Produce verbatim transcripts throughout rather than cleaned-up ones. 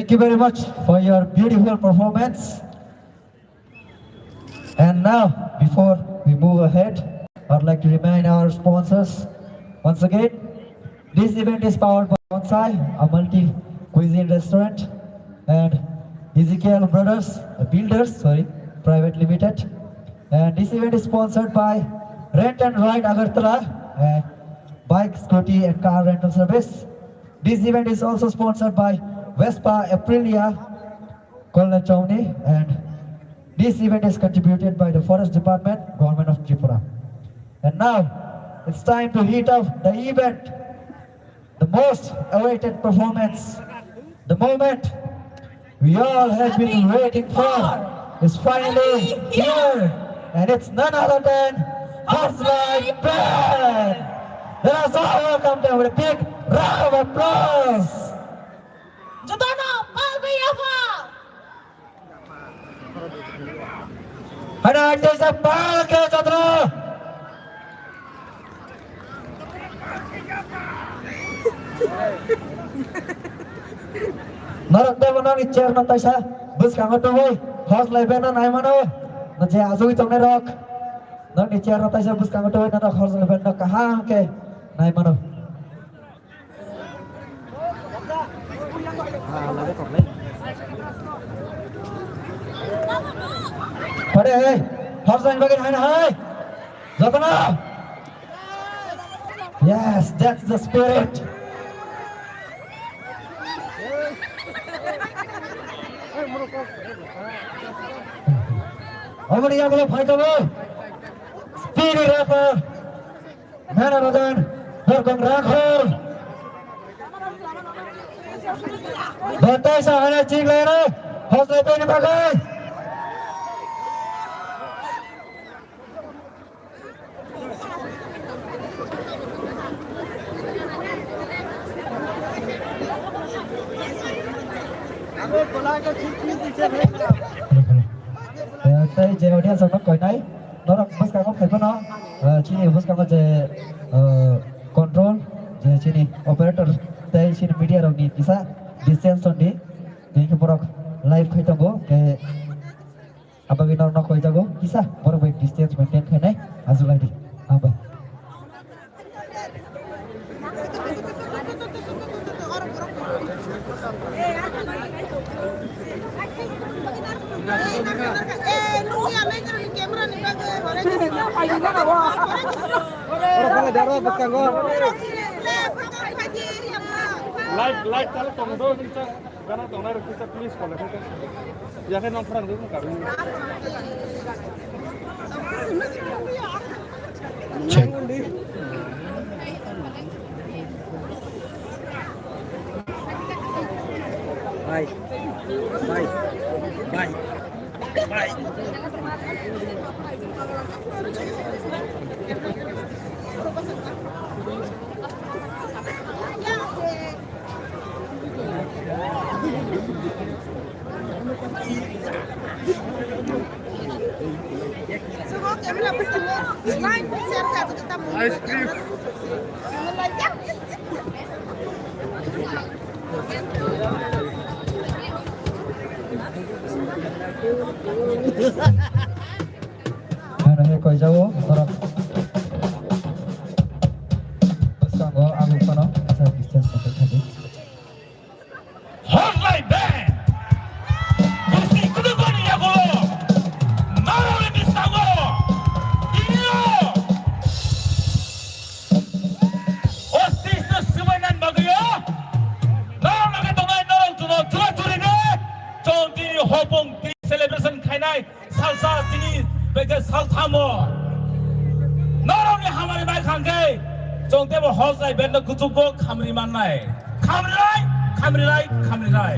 Thank you very much for your beautiful performance. And now, before we move ahead, I'd like to remind our sponsors once again. This event is powered by Bonsai, a multi-cuisine restaurant, and Ezekiel Brothers, uh, Builders, sorry, Private Limited. And this event is sponsored by Rent and Ride Agartala, a bike, scooty, and car rental service. This event is also sponsored by Vespa Aprilia, Kolna Chowni, and this event is contributed by the Forest Department, Government of Tripura. And now, it's time to heat up the event. The most awaited performance, the moment we all have been waiting for, is finally here, and it's none other than Houselai Band. Let us all welcome them with a big round of applause. Jotono pal bai yapha. Hana teisa pal khe jotono. Norok tebo nokni chair no taisa bwskango tongwi Houselai Band no nai mano. No je ajugwi tongnai rok nokni chair no taisa bwskango tongwi norok Houselai Band no kaham khe nai mano. Pare hai, Houselai bagwi hai hai. Jotono. Yes, that's the spirit. Omoni yagulo fight hobo. Spirit rapper. Nana Rajan, Dorkong Rakhol. Batai sahana chik leno, Houselai Band ni bagwi. Tei je audience rok no koinai, norok bwskango phai phano, ah, chini bwskango je, ah, control, je chini operator tei chini media rok ni kisa distance tong di, tei khe borok live khai tongo, khe abagwi norok no koi jago, kisa borok bai distance maintain khainai, ajulai di, hambai. Live, live chala tong do, gana tongnai rok kisa please call khe. Yakhe nong phrang do kami. Check. Bye. Bye. Bye. Bye. Ice cream. Ano he koi jao, borok. Bwskango ang phano asa distance maintain khaidi. Houselai Band! Bisi kudukoni yagulo! Naroni bwskango! Tinio! Ostishno swbainani bagwio, norok nokhe tongnai norok juno jura juri de, chong tini hopong tini celebration khainai, salsa tini beke salthamo. Norokni hamari bai khangkhe, chong tebo Houselai Band no kuchukgo khamri mannai. Khamrilai, khamrilai, khamrilai.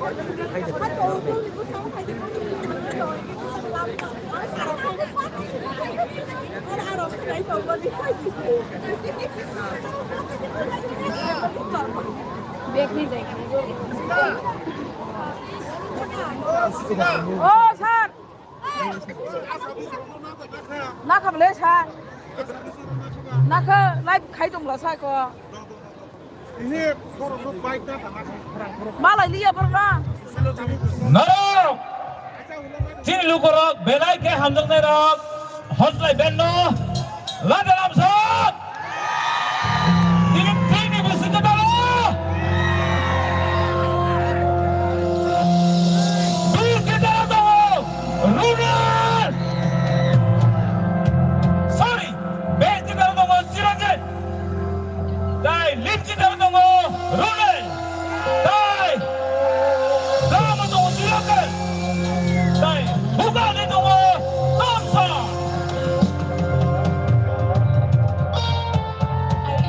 Oh, sir. Nakha bwle sa. Nakha live khai tongla sa ko. Malai liya borok na. Norok chini lukorok belai khe hamjaknairok hoslai benno lada lamsok. Tini tini bisi ke dalo. Bisi ke dalo tongo. Runal. Sorry. Bisi ke dalo tongo Chiranjit. Tai limchi dalo tongo Runal. Tai lama tongo Chiranjit. Tai buka ni tongo Tomsa.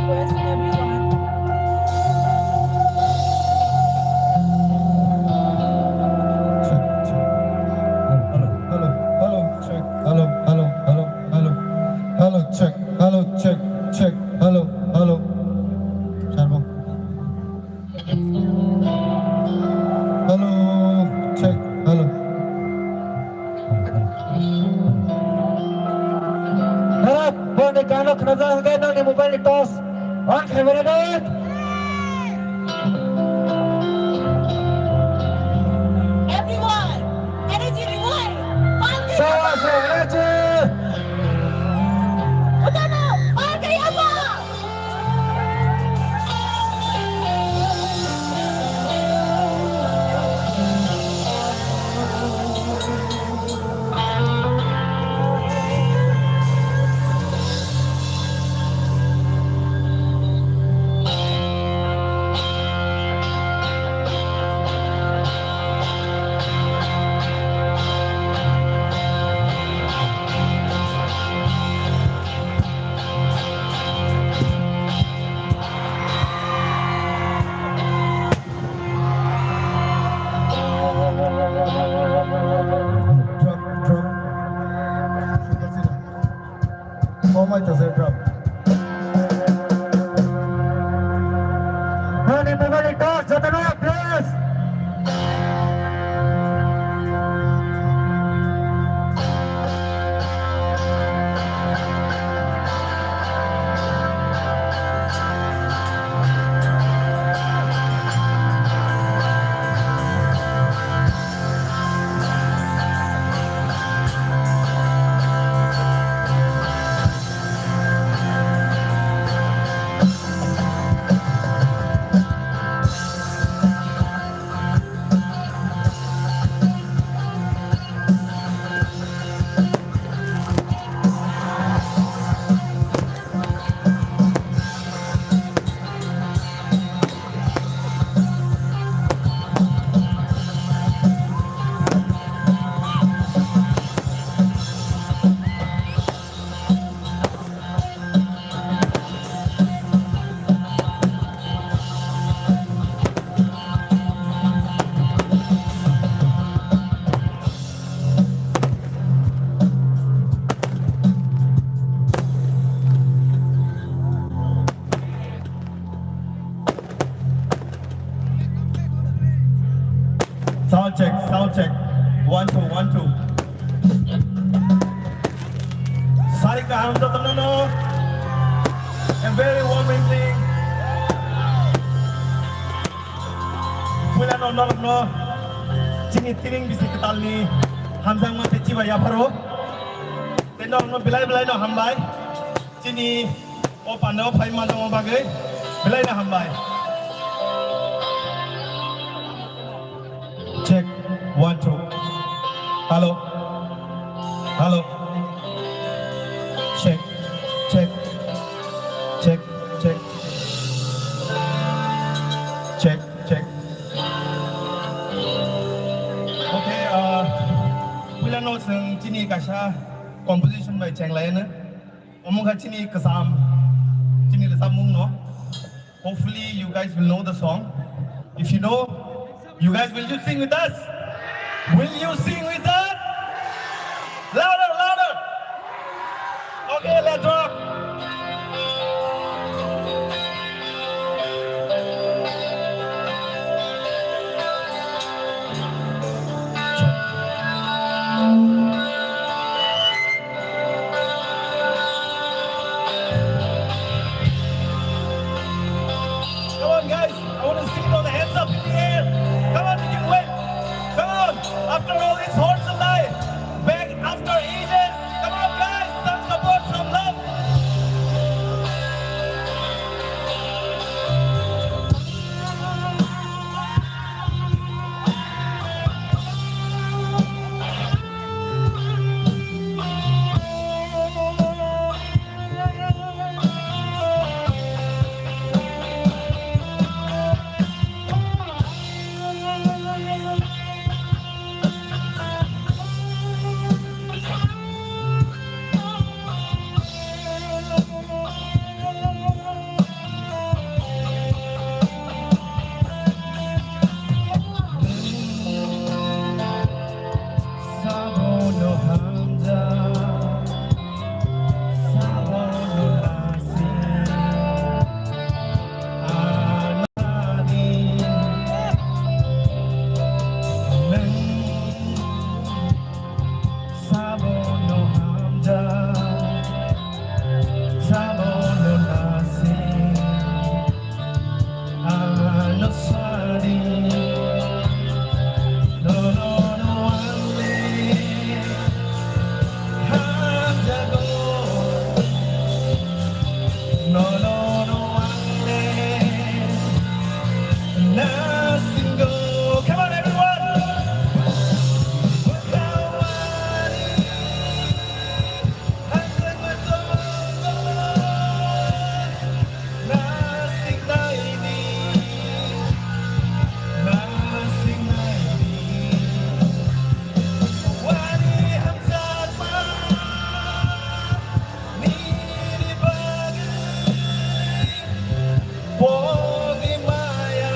I request everyone. Check, check. Hello, hello, hello, check. Hello, hello, hello, hello. Hello, check, hello, check, check. Hello, hello. Sarbong. Hello, check, hello. Hello, boni gano khnaja hwnkhe nangni mobile ni torch on khai mano de. Everyone, energy revive. Sawa se energy. Utama, on khai apa? Drum, drum. Komai to se drum. Nani mobile torch jotono please. Sound check, sound check. One, two, one, two. Sari kaham jotono no. A very warm evening. Puila no norok no. Chini tiring bisi kwtal ni hamjakma tei chiba yapharo. Tei norok no belai belai no hambai. Chini o pandao phai manjakma bagwi belai no hambai. Check, one, two. Hello. Hello. Check, check, check, check. Check, check. Okay, uh, puila no chwng chini kaisa composition bai cheng lai no. Omo kha chini kwcham, chini rwchapmung no. Hopefully you guys will know the song. If you know, You guys, will you sing with us? Will you sing with us? Louder, louder. Okay, let's rock. Come on, guys. I want to see all the hands up in the air. Come on, we can win. Come on. After all, it's horse alive. Back after ages. Come on, guys. Some support, some love. Sabono hamjak, sabono lasing, anadi nwng. Sabono hamjak, sabono lasing, ano sadi, nono no ang le hamjago, nono no ang le nasingo. Come on, everyone! Pogi maya,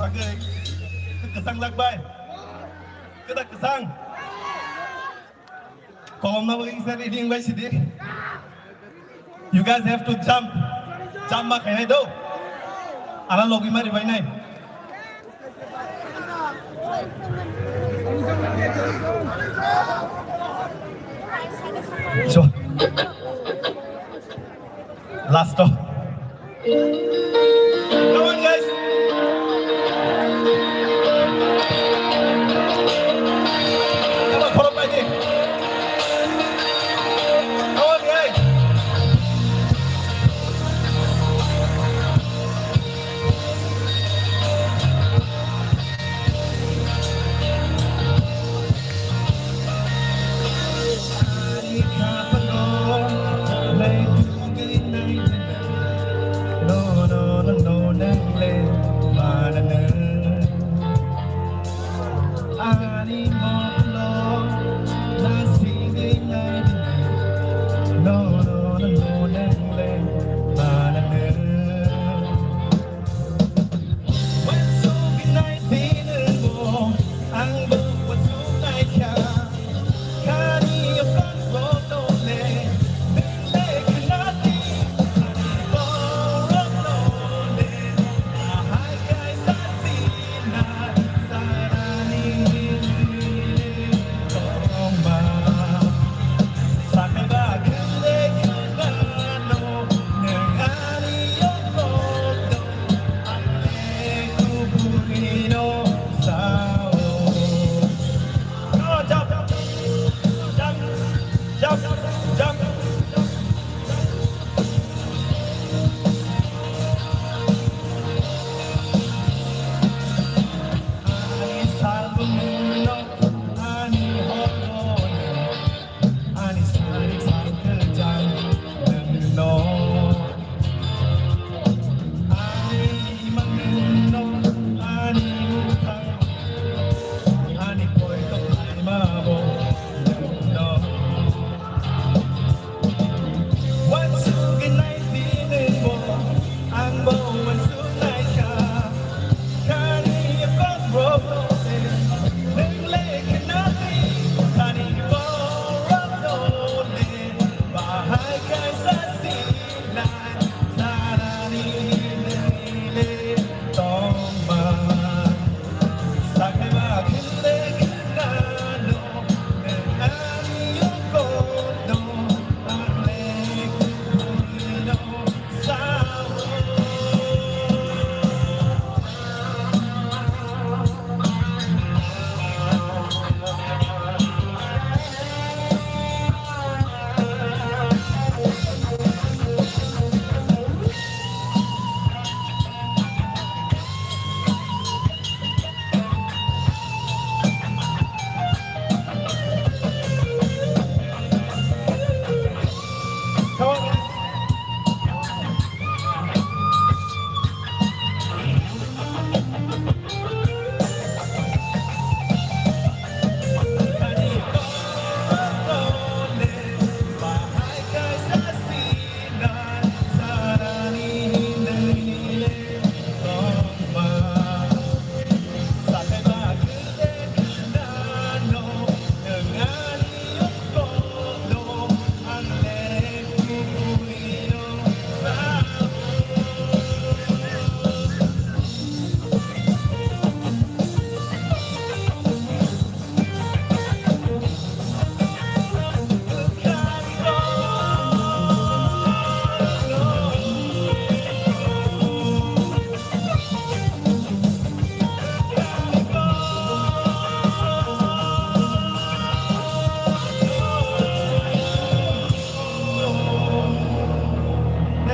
Kwchang jak bai. Kwda kwchang. Kolom na bagwi kisa ready wng bai sidi. You guys have to jump. Jump ma khainai do. Ana logi mari bai nai. So, last o. Come on, guys. Come on, follow my name. Come on, guys.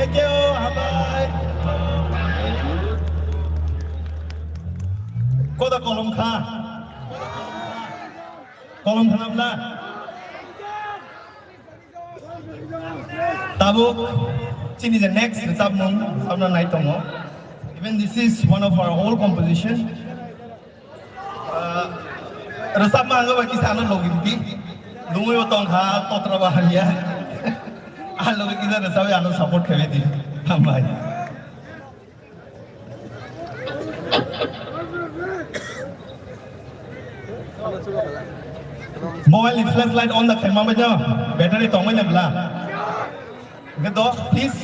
Thank you, hambai. Koda kolom kha. Kolom kha na. Tabuk chini je next rwchapmung rwchapna nai tongo. Even this is one of our old composition. Ah, rwchapma ang bai kisa ano logi di. Nungwi o tong kha, totra ba hamya. Ang logi kisa rwchapwi ano support khlai di. Hambai. Mobile ni flashlight on da khaima bai no, battery tongmai na bla. Hwnkhe do, please.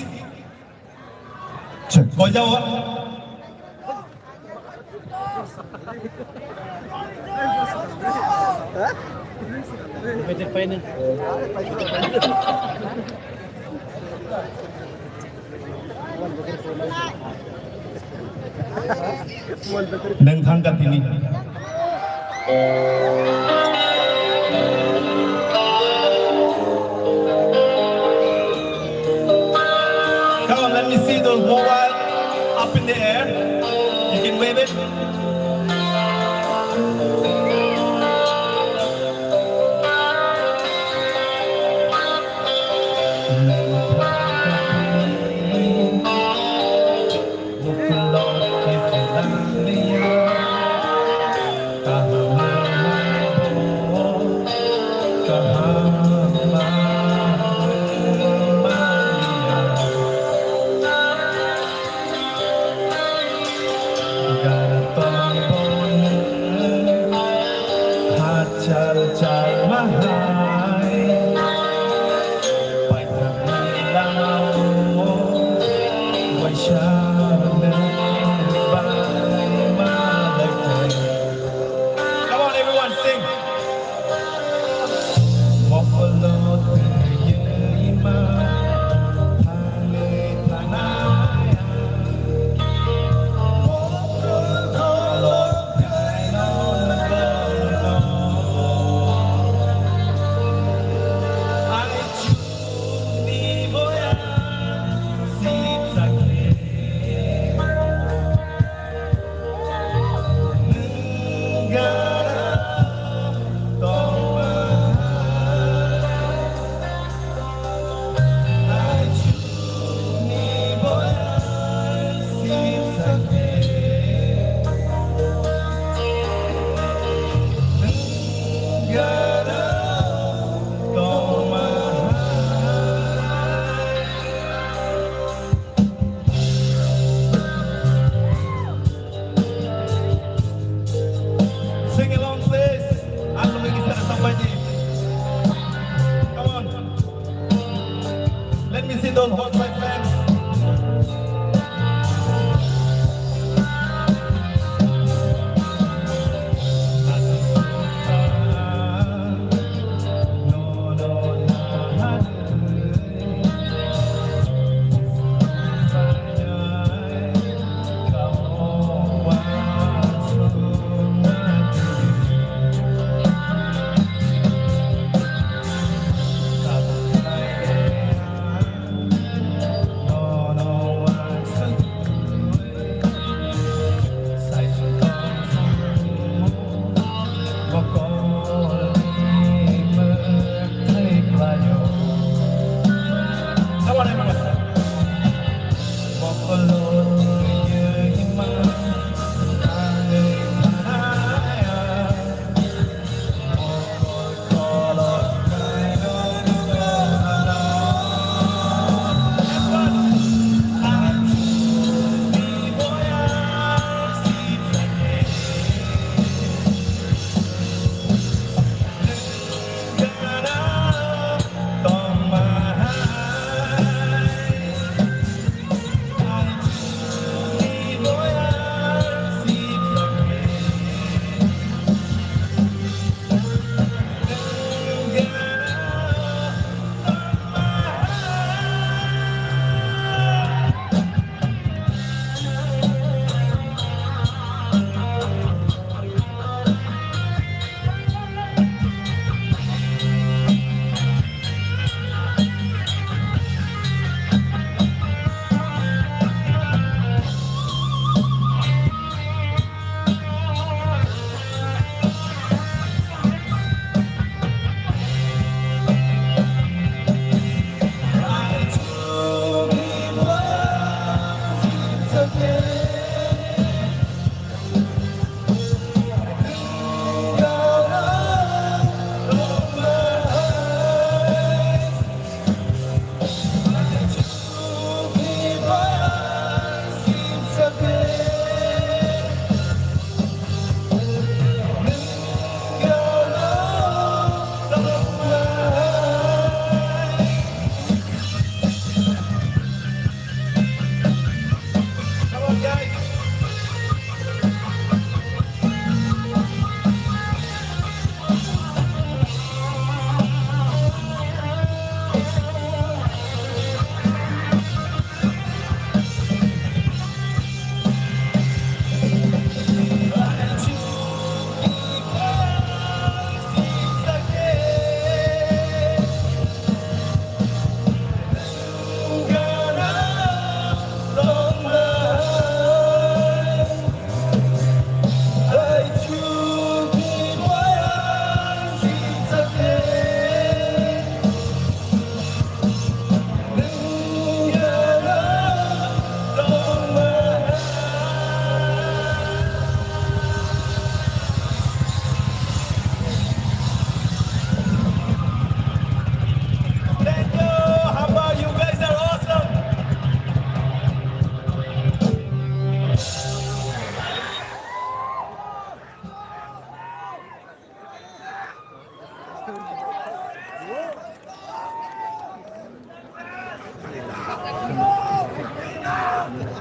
Check. Koi jao. Nwng thang ka tini. Come on, let me see those mobile up in the air. You can wave it. Chal chal mahai, paithakni lamao waisa nang bai malai. Come on, everyone, sing. Mokolo twiwi ma thangwi thanai. Sing along, please. Ang lumikis na kasampay ni. Come on. Let me see those hot side fans.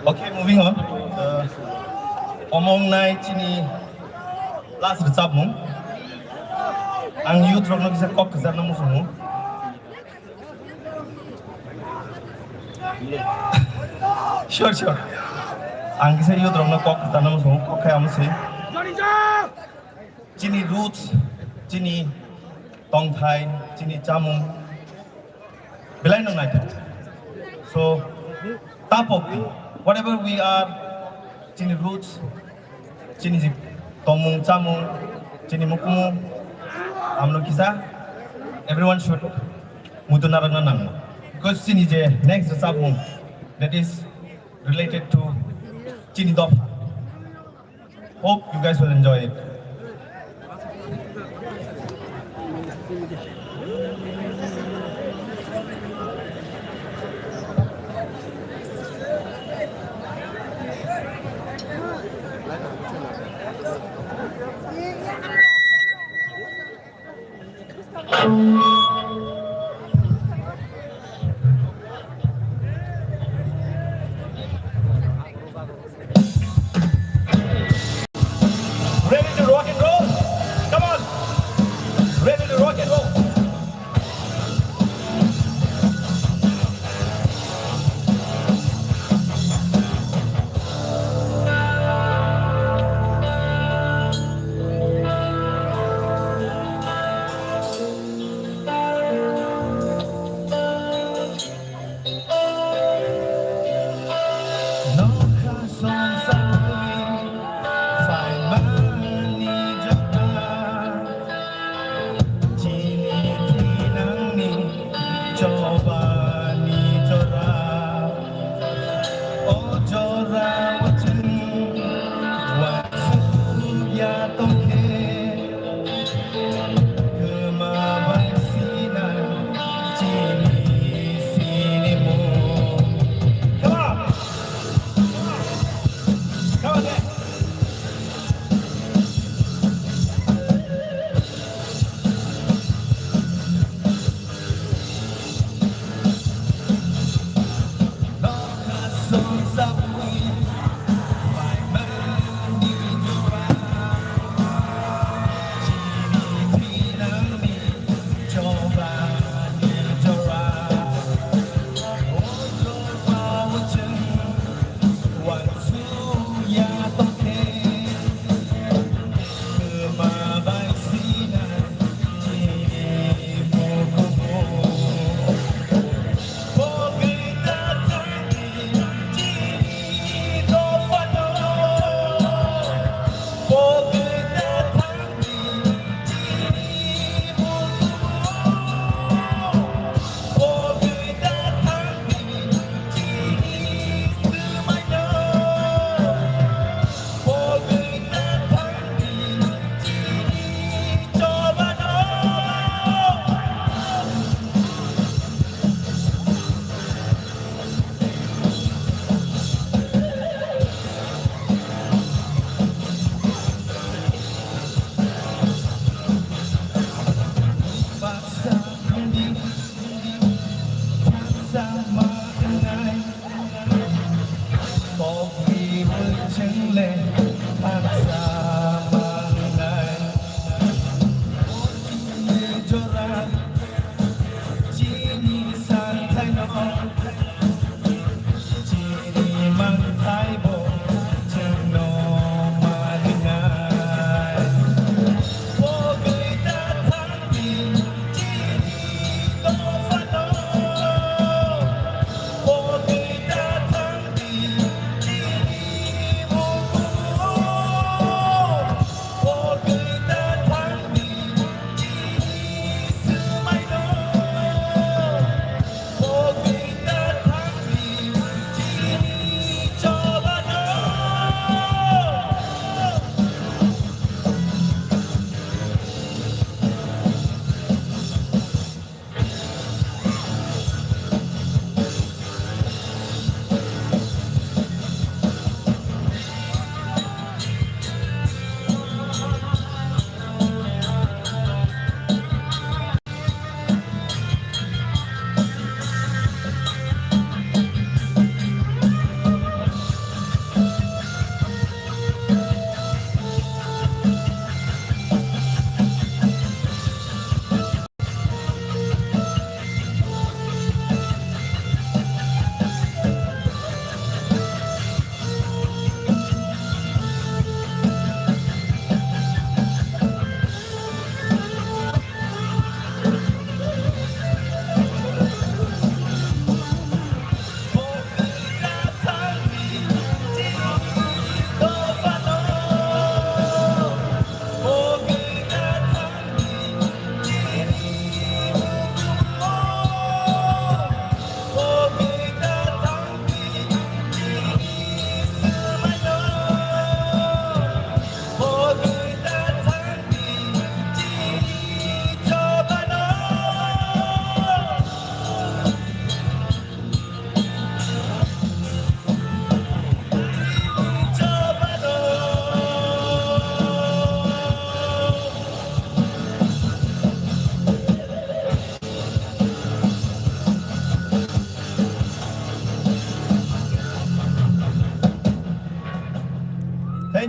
Okay, moving on. Uh, omo wngnai chini last rwchapmung. Ang youth rokno kisa kok kwcharna muchungo. Sure, sure. Ang kisa youth rokno kok kwcharna muchungo, kok khai amo se. Chini roots, chini tongthai, chini chamung, belai no naithok. So, tapok, whatever we are, chini roots, chini ji tongmung, chamung, chini mukumu, amno kisa, everyone should muitu narwkna nango. Because chini je next rwchapmung, that is related to chini dopha. Hope you guys will enjoy it. Ready to rock and roll? Come on. Ready to rock and roll.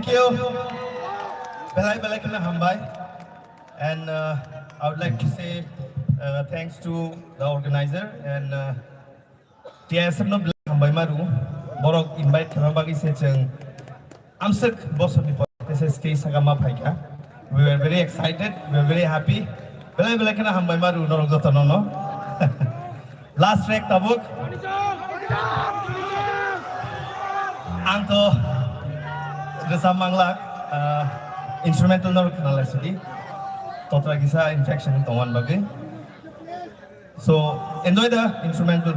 Thank you. Belai belai kheno hambai. And uh, I would like to say uh, thanks to the organizer and uh, T I S F no belai hambai maru. Borok invite khaima bagwi se chwng amswk bosorni pore se stage saka ma phaikha. We were very excited, we were very happy. Belai belai kheno hambai maru norok jotono no. Last track tabuk. Ang to rwchap manglak, ah, instrumental no khna lai sidi. Totra kisa infection tongwan bagwi. So enjoy the instrumental.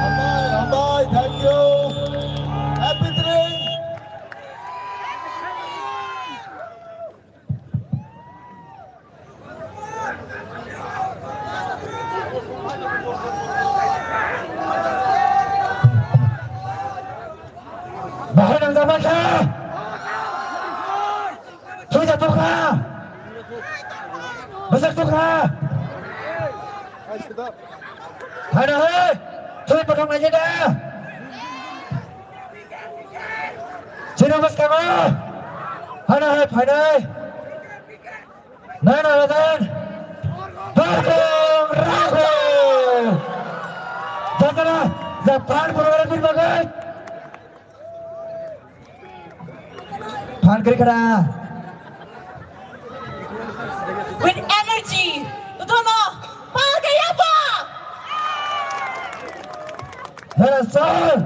Hambai, hambai, thank you. Happy drink. Bahai nang jaba kha. Thoi ja tokha. Bwsak tokha. Hana hai. Thoi pathang nai da. Chini bwskango. Hana hai phainai. Nana rajan. Barkong rago. Jatara. Japan pura pura pura. Phan kri kara. With energy. Utono. Pal kaya pa. Let us all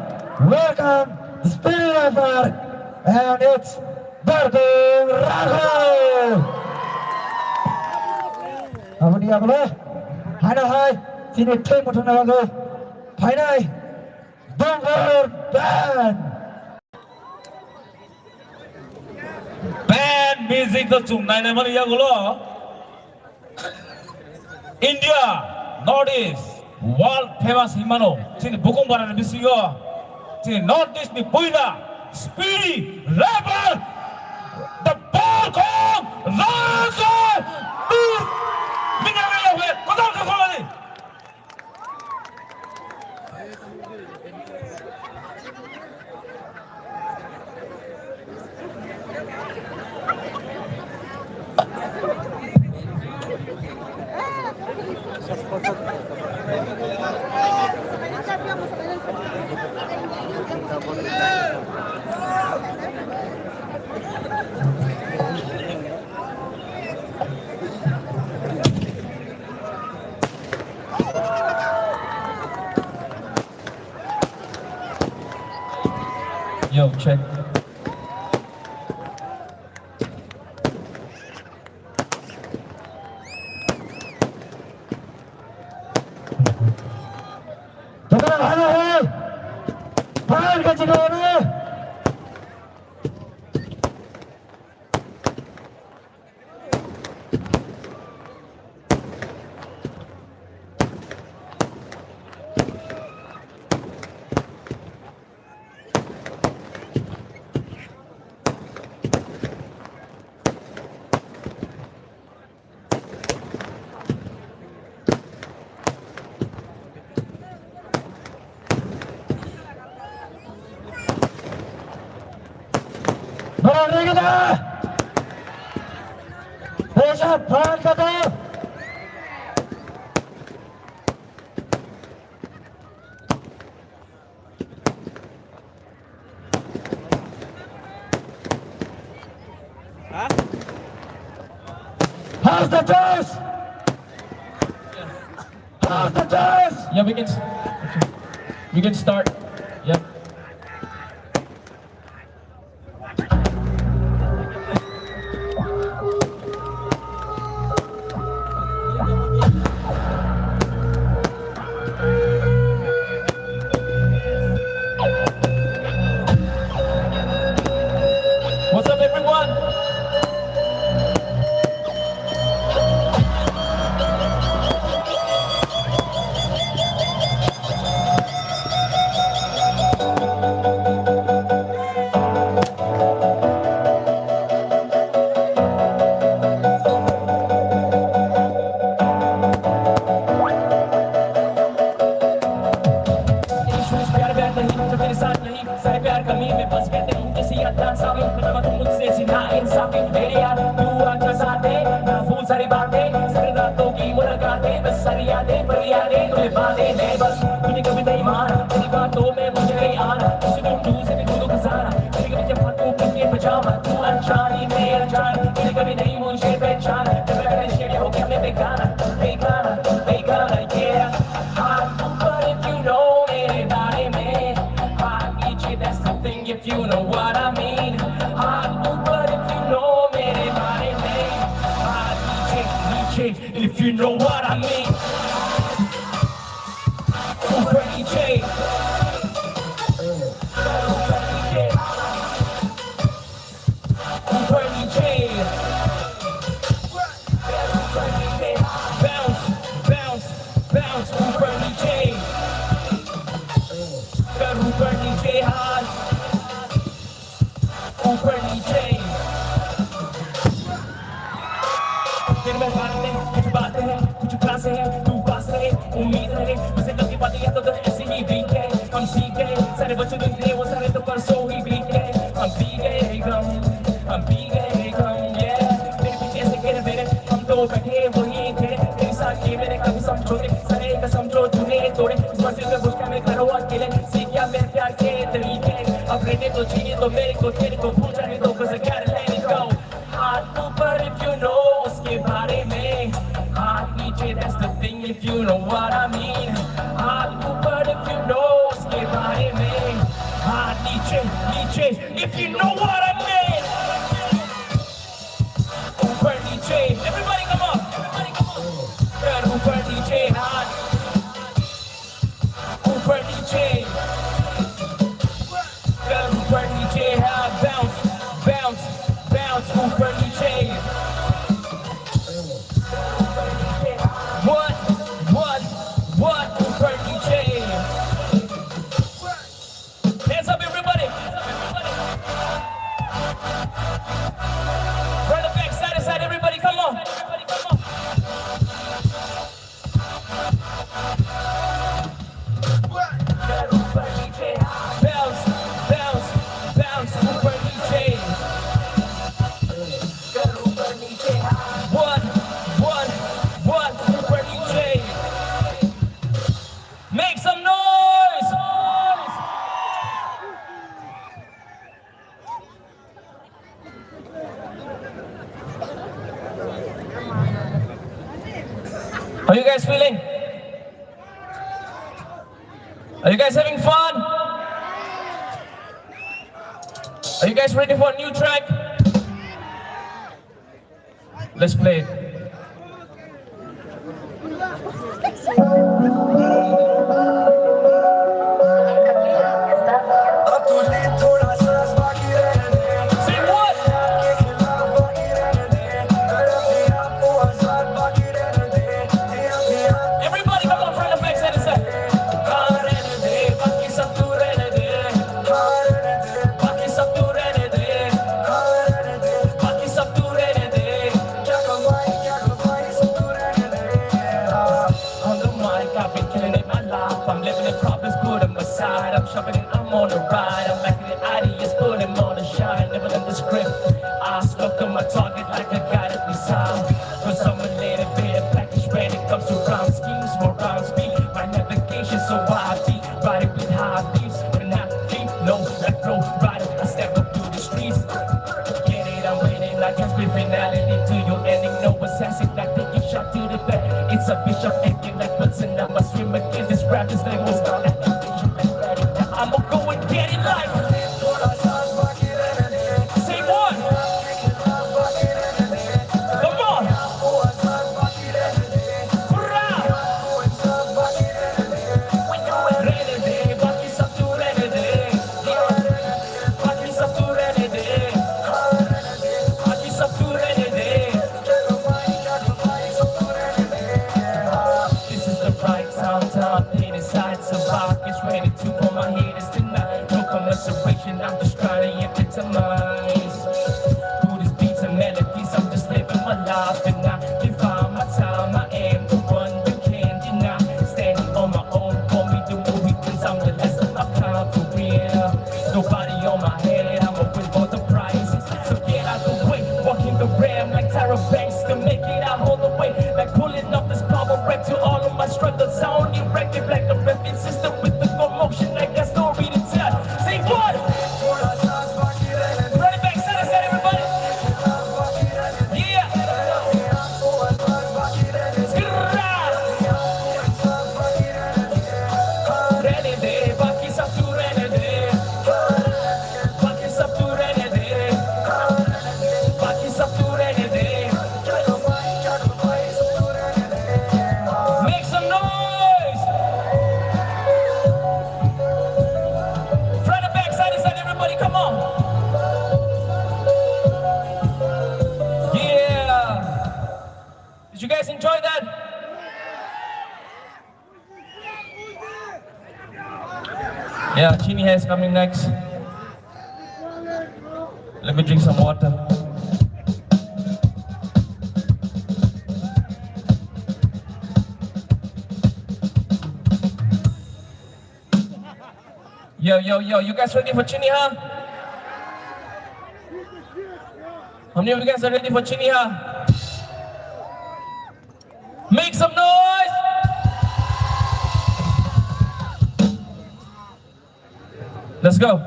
welcome the spirit of our and its Barkong Rago. Aboni yagulo. Hana hai. Sini thai muthana bago. Phainai. Dongor Band. Band music to chum nai nai mani yagulo. India, North East, world famous himano. Chini bukung bara ni bisingo. North East ni puila speedy rapper, the ball kong Raja. Please, minyang ya hwe kodal ka kolani. Yo, check. Tukang hana hai. Phan ka chika ore. Borok rwgwda! Phaisa phan kha tong! Huh? How's the choice? How's the choice? Yeah, we can s-, we can start. Yep. What's up, everyone? इश्क प्यार व्यार नहीं, जो तेरे साथ नहीं, सारे प्यार कमी में बस गए थे, जैसे याद था साबित, बता तुम मुझसे ऐसी नाइंसाफी। मेरे यार, तू आजा साथ है, ना भूल सारी बातें, सारी रातों की मुलाकातें, बस सारी यादें, पर यादें, तुम्हें बातें, मैं बस तुझे कभी नहीं माना, तेरी बातों में मुझे नहीं आना, तुझसे दूर, दूर से भी दूर का सहारा, तेरे कभी जब हाथों पहन के पजामा, तू अनजानी, मैं अनजान, तेरे कभी नहीं मुझे पहचाना, जब मैं नशे में हो गया मैं बेगाना, बेगाना, बेगाना, yeah। हाथ ऊपर if you know मेरे बारे में, हाथ नीचे that's something if you know what I mean। हाथ ऊपर if you know मेरे बारे में, हाथ नीचे, नीचे if you know what I mean। ऊपर नीचे, ऊपर नीचे। ऊपर नीचे। Bounce, bounce, bounce, ऊपर नीचे। कर ऊपर नीचे हाथ। ऊपर नीचे। फिर मैं बात नहीं, कुछ बातें हैं, कुछ खास हैं, तू पास रहे, उम्मीद रहे, उसे कभी बातें याद तो ऐसे ही बीत गए, हम सीख गए, सारे बच्चों दिन थे, वो सारे तो परसों ही बीत गए, हम पी गए गम, हम पी गए गम, yeah। मेरे पीछे से गिर मेरे, हम तो बैठे वहीं थे, तेरे साथ ये मैंने कभी समझौते, सारे कसम जो तूने तोड़े, इस मंजिल पे घुसता मैं करो अकेले, सीख गया मैं प्यार के तरीके, अब रहने तो जीने तो मेरे को, तेरे को भूल जाने दो, 'cause I gotta let it go। हाथ ऊपर if you know उसके बारे में, हाथ नीचे that's the thing if you know what I mean। हाथ ऊपर if you know उसके बारे में, हाथ नीचे, नीचे if you know what I mean। ऊपर नीचे, everybody come up, everybody come up। कर ऊपर नीचे हाथ। ऊपर नीचे, कर ऊपर नीचे, हाँ, bounce, bounce, bounce, ऊपर नीचे। One, one, one, How you guys feeling? Are you guys having fun? Are you guys ready for a new track? Let's play it. Say what? Everybody, come on, front of back, side to side. On the mic, I've been killing it my life. I'm living in problems, put 'em aside. I'm sharpening, I'm on the ride. I'm making the ideas, put 'em on the shine. Never let the script. I stuck on my target like I got it beside. Cause I'm a little bit of package when it comes to rhyme schemes. More rhymes speak my navigation, so I be riding with high beams. When I keep low, like flow rider, I step up through the streets. Get it, I'm winning like it's been finality to your ending. No assassin, like taking shot to the back. It's a bishop acting like Wilson. I must swim against this rap, this thing was not like a bishop and ready. I'ma go and get it like. Say what? Come on. Hurrah! This is the right time, time, pain inside, so I get ready to put my haters tonight. No commiseration, I'm just trying to epitomize. Through these beats and melodies, I'm just living my life and I define my time. I am the one you can't deny. Standing on my own, call me the movie, cause I'm the last of my kind for real. Nobody on my head, I'm always for the prize. So get out the way, walking the ramp like Tyra Banks to make it out all the way. Like pulling up this power rap to all of my struggles. I only wreck it like a rapid system with the commotion. I got story to tell. Say what? Run it back, side to side, everybody. Yeah. Skrrra. Ready, day, baki sab tu ready, day. Baki sab tu ready, day. Baki sab tu ready, day. Make some noise! Front and back, side to side, everybody, come on! Yeah! Did you guys enjoy that? Yeah, Chini is coming next. Let me drink some water. Yo, yo, yo, you guys ready for Chini, huh? How many of you guys are ready for Chini, huh? Make some noise! Let's go.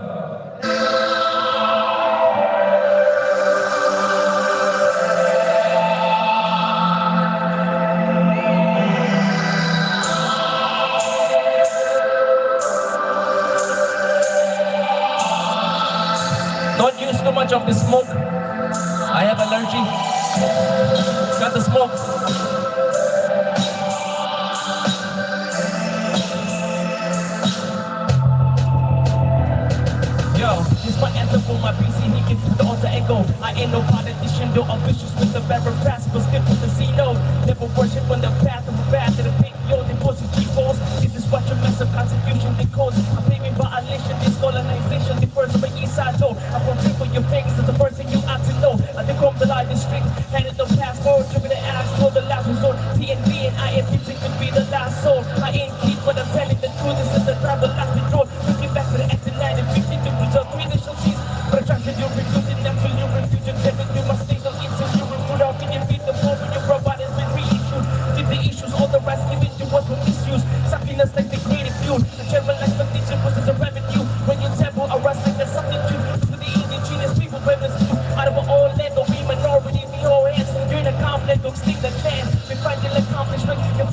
Don't use too much of the smoke. I have allergy. Cut the smoke. Yo, this my anthem for my P C, he can do the alter ego. I ain't no politician, though I'm vicious with the barrel fast, but skip with the C note. Never worship on the path of a path to the pit, yo, they pussy G-force. This is what your mess up constitution they cause. I'm blaming violation, this colonization, the first of the east side door. I won't triple your fingers, it's the first thing you have to know. I think I'm the lie district, handed the passport, took the ass for the last resort. T N B and I F P T could be the last soul. I ain't kid, but I'm telling the truth, this is the time, the last resort. Looking back for the acting nineteen fifty-two result, three national seats. But I try to do recruiting, that's when you refuse to take me through my state of interview. We put out in your feet, the floor when your robot has been reissued. Did the issues, all the rights given to us were misused. Subpoenas like the creative feud. The general expectation was as a revenue. When your temple arrives like a substitute. To the indigenous people, where is you? Out of our own land, don't be minority, be all hands. You're in a conflict, don't stick the land. We find the accomplishment. Your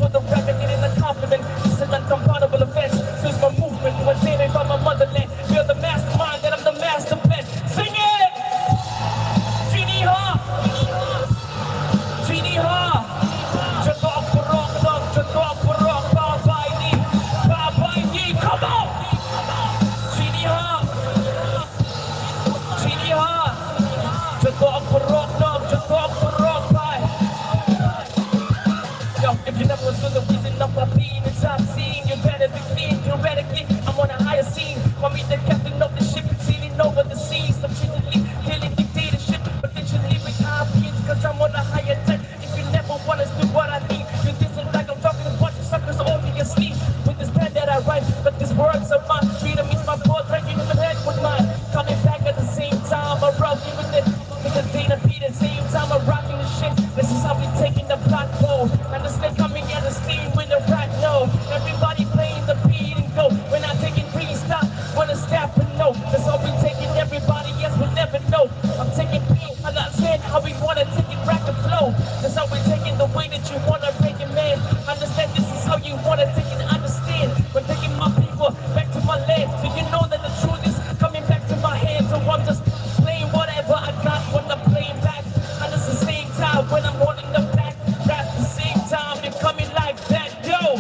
If you never saw the reason of my being in top scene, you better be clean, you better clean. I'm on a higher scene. For me, the captain of the ship is sailing over the seas. I'm sitting, feeling dictatorship, potentially with high beams, cause I'm on a higher deck. If you never wanna do what I mean, you listen like I'm talking about you suckers only asleep. With this pen that I write, but these words are mine. Freedom is my birthright, you never had with mine. Coming back at the same time, I rock you with it. With the data beat at the same time, I'm rocking the shit. This is how we taking the block, boy. Understand coming at the steam with the rock, no. Everybody playing the beat and go. We're not taking three stop, wanna stop and no. That's how we taking everybody, yes, we'll never know. I'm taking beat, I'm not saying how we wanna take it, rock and flow. That's how we taking the way that you wanna break it, man. Understand this is how you wanna take it, understand. We're taking my people back to my land, so you know that the truth is coming back to my hand. So I'm just playing whatever I got when I'm playing back. And it's the same time when I'm holding the back, rap the same time, you're coming like that, yo.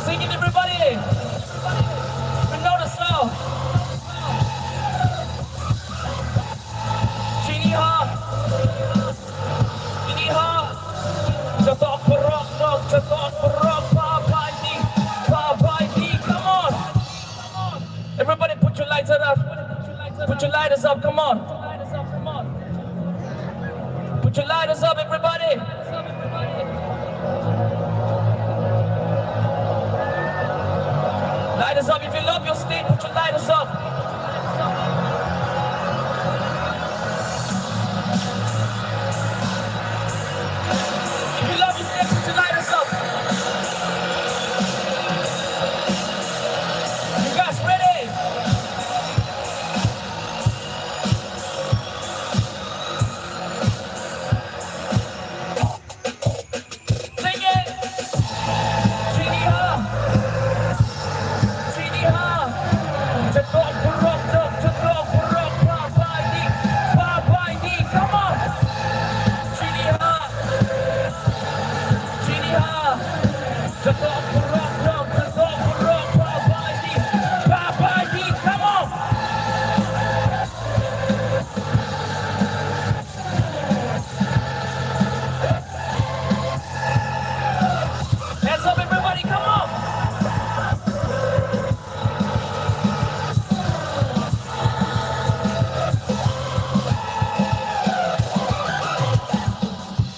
Sing it, everybody. We know the song. Chini ha. Chini ha. Joto borok no, joto borok ba bai di, ba bai di. Come on. Everybody put your lights up. Put your lighters up, come on. Put your lighters up, everybody. Lighters up. If you love your state, put your lighters up. If you love your state, put your lighters up. You guys ready? Sing it! Chini ha! Chini ha! Jatok borok no, jatok borok ba bai di, ba bai di, come on! Chini ha! Chini ha! Jatok borok no, jatok borok ba bai di, ba bai di, come on! Hands up, everybody, come on!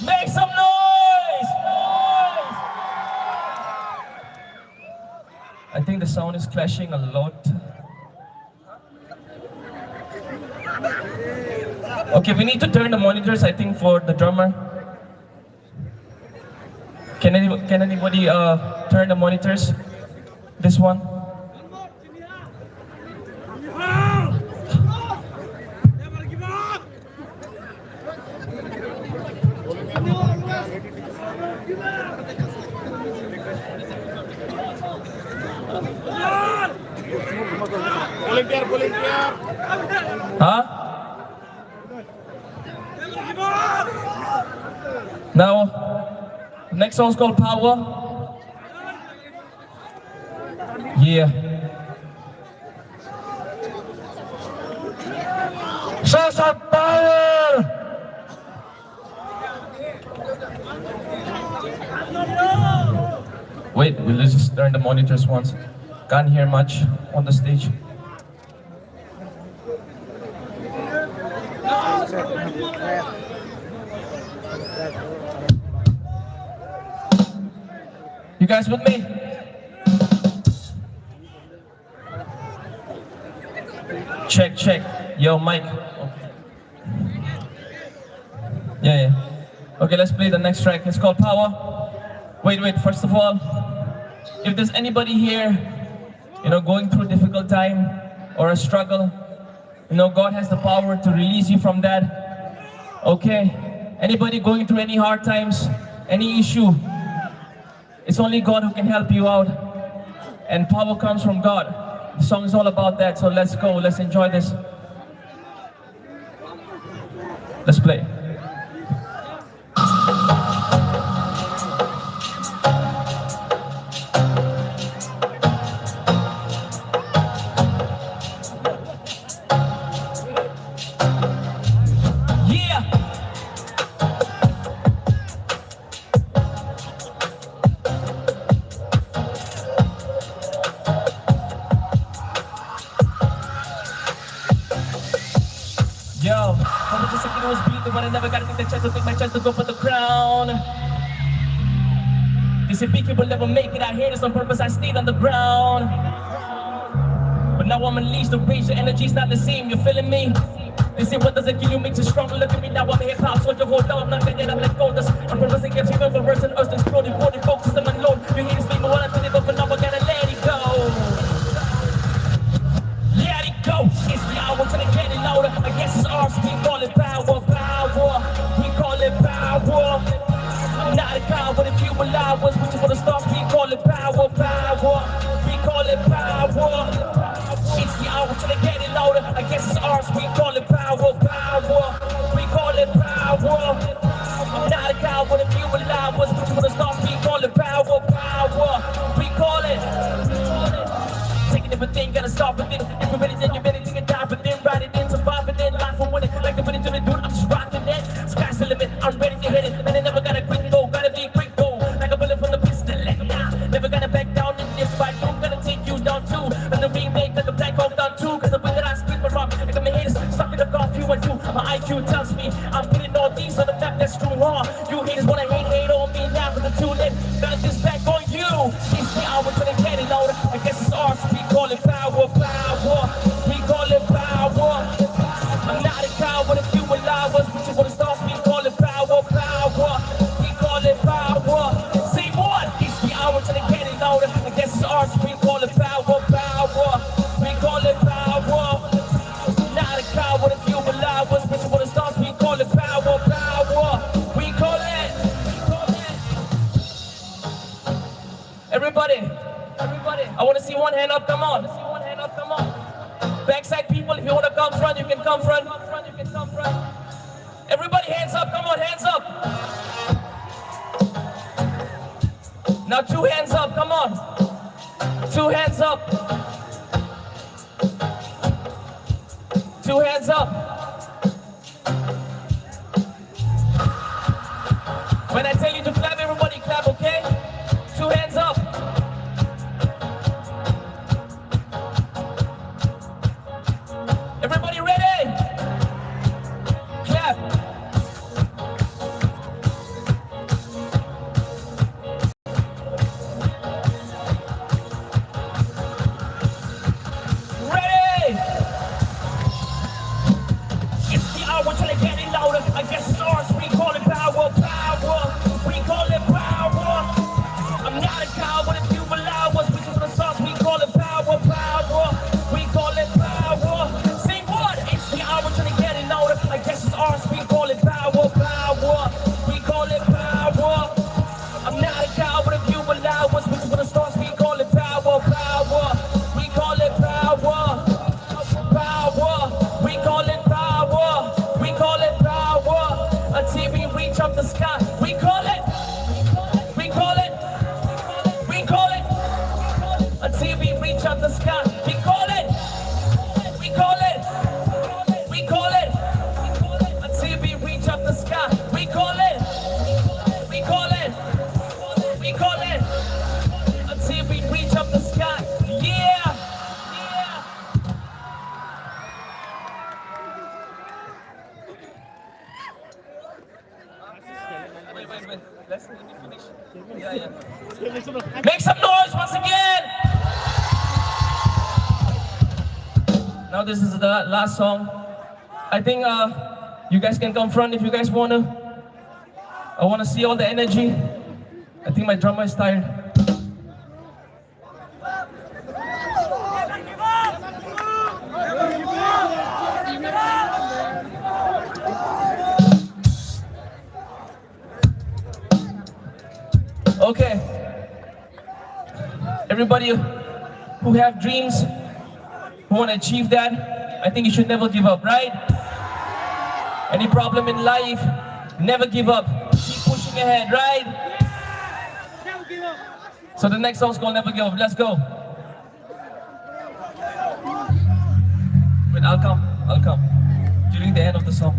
Make some noise! I think the sound is clashing a lot. Okay, we need to turn the monitors, I think, for the drummer. Can any, can anybody, uh, turn the monitors? This one? Volunteer, volunteer. Huh? Now, next song is called Power. Yeah. Show some power! Wait, we'll just turn the monitors once. Can't hear much on the stage. You guys with me? Check, check. Yo, mic. Okay. Yeah, yeah. Okay, let's play the next track. It's called Power. Wait, wait, first of all, if there's anybody here, you know, going through a difficult time or a struggle, you know, God has the power to release you from that. Okay? Anybody going through any hard times, any issue, it's only God who can help you out. And power comes from God. The song is all about that, so let's go, let's enjoy this. Let's play. Yeah. But I never gotta take the chance to take my chance to go for the crown. They say big people never make it out here, it's on purpose I stayed on the ground. But now I'm unleashed, the rage, the energy's not the same, you feeling me? They say what doesn't kill you makes you stronger. Look at me now, I'm a hip hop soldier, hold up, not gonna let go. That's I'm purpose to get people for words and earth exploding, forty folks, system unload. You hear this people wanna take it, but for now I gotta let it go. Let it go. It's the hour to get it louder. I guess it's ours. We call it power, power. We call it power. I'm not a coward. If you allow us, reaching for the stars. We call it power, power. We call it power. It's the hour to get it louder. I guess it's ours. We call it power, power. We call it power. I'm not a coward. If you allow us, reaching for the stars. We call it power, power. We call it. Taking everything, gotta stop with it. If you're ready, then you're ready to get down with it. Ride it in, survive it in, life for winning. Like the winning to the dude, I'm just rocking it. Sky's the limit, I'm ready to hit it. And I never gotta quit, go, gotta be quick, go. Like a bullet from the pistol, let nah. Never gonna back down in this fight, I'm gonna take you down too. And the remake, like a black hawk down too. Cause the way that I spit my rhyme, like my haters stuck in the coffee with you. My I Q tells me I'm putting all these on the map, that's true, huh? You haters wanna hate, hate on me now, but it's too late. Got this back on you. It's the hour to the candy loader. I guess it's ours. We call it power, power. We call it power. I'm not a coward. If you allow us, reaching for the stars. We call it power, power. We call it power. Say what? It's the hour to the candy loader. I guess it's ours. We call it power, power. We call it power. Not a coward. If you allow us, reaching for the stars. We call it power, power. We call it. Everybody, everybody, I wanna see one hand up, come on. Backside people, if you wanna come front, you can come front. Everybody, hands up, come on, hands up. Now two hands up, come on. Two hands up. Two hands up. When I tell you to clap, everybody clap, okay? Two hands up. Everybody ready? Clap. Ready? It's the hour till I get it louder. I guess it's ours. We call it power, power. We call it power. I'm not a coward if you allow us. We just wanna sauce. We call it power, power. We call it power. Say what? It's the hour till I get it louder. I guess it's ours. We call it power, power. We call it power. I'm not a coward if you allow us. We just wanna start. We call it power, power. We call it power, power. We call it power. We call it power. Until we reach up the sky. We call it. We call it. We call it. Until we reach up the sky. We call it. We call it. We call it. Until we reach up the sky. We call it. We call it. We call it. Until we reach up the sky. Yeah. Make some noise once again. Now this is the last song. I think uh, you guys can come front if you guys wanna. I wanna see all the energy. I think my drummer is tired. Okay. Everybody who have dreams, who wanna achieve that, I think you should never give up, right? Any problem in life, never give up. Keep pushing ahead, right? So the next song's called Never Give Up. Let's go. Wait, I'll come. I'll come. During the end of the song.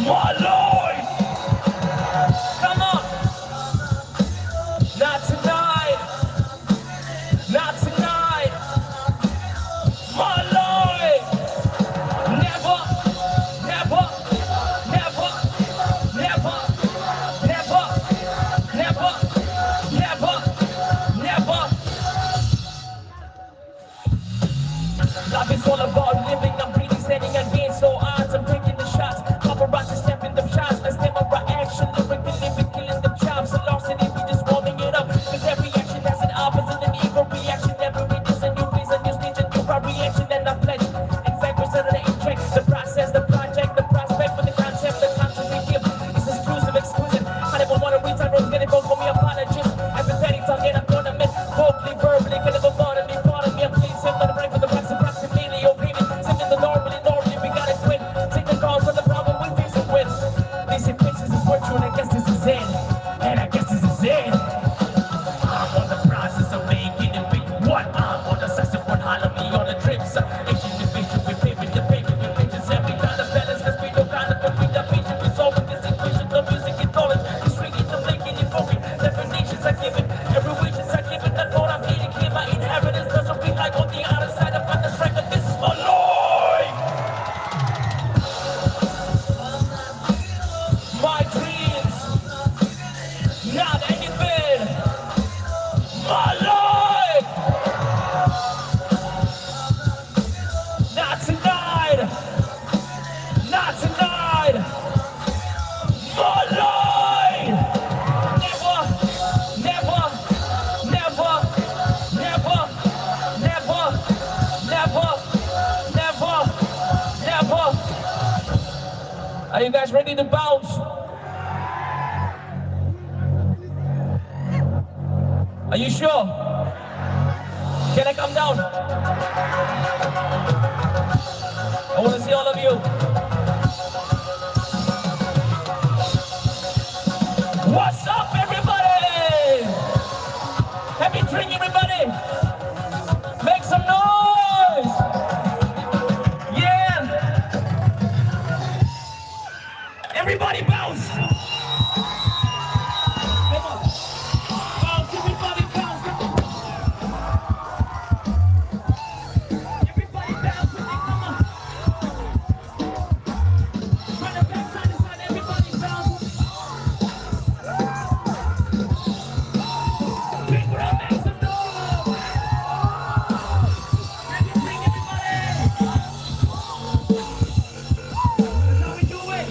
Malloy! Come on! Not tonight! Not tonight! Malloy! Never! Never! Never! Life is all about living, I'm breathing, standing against all odds. I'm taking the shots, paparazzi snapping them shots. Let's never action, lyrically living, killing them chops. Alarm city, we just warming it up. Cause every action has an opposite, an equal reaction. Every beat is a new place, a new stage, a new crowd reaction. And I pledge, in fact, we're setting the inject. The process, the project, the prospect, with the concept, the concept we give. It's exclusive, exclusive. I never wanna reach, I don't get it, don't call me apologist. Apathetic, talking, I'm gonna miss. Vocally, verbally, can never bother me, bother me. I'm clean, simple, right for the rest of proximity. Your baby, sitting the normally, normally, we gotta quit. Take the call for the problem we face it with. This is pictures is virtual, I guess this is it. And I guess this is it. I'm on the process of making it big. What? I'm on the session, what? Holler me on the trips. Asian division, we pay with the paper, we pictures. Every dollar balance, cause we don't gotta put with the vision. We solving this equation, the music is knowledge. It's ringing, the blinking, invoking. Definitions are given, every wish is a given. That's what I'm eating here. My inheritance doesn't be like on the other side of the strike, but this is my Lord. My dreams, not anything. My life, not tonight. Not tonight. My life. Never, never, never, never, never, never, never, never, never. Are you guys ready to bounce? Are you sure? Can I come down? I want to see all of you. What's up, everybody? Happy drink, everybody. Make some noise. Yeah. Everybody bounce. Come on. Bounce, everybody bounce. Come on. Everybody bounce with me. Come on. From the back side to side, everybody bounce. Big round, make some noise. Let me bring everybody. That's how we do it.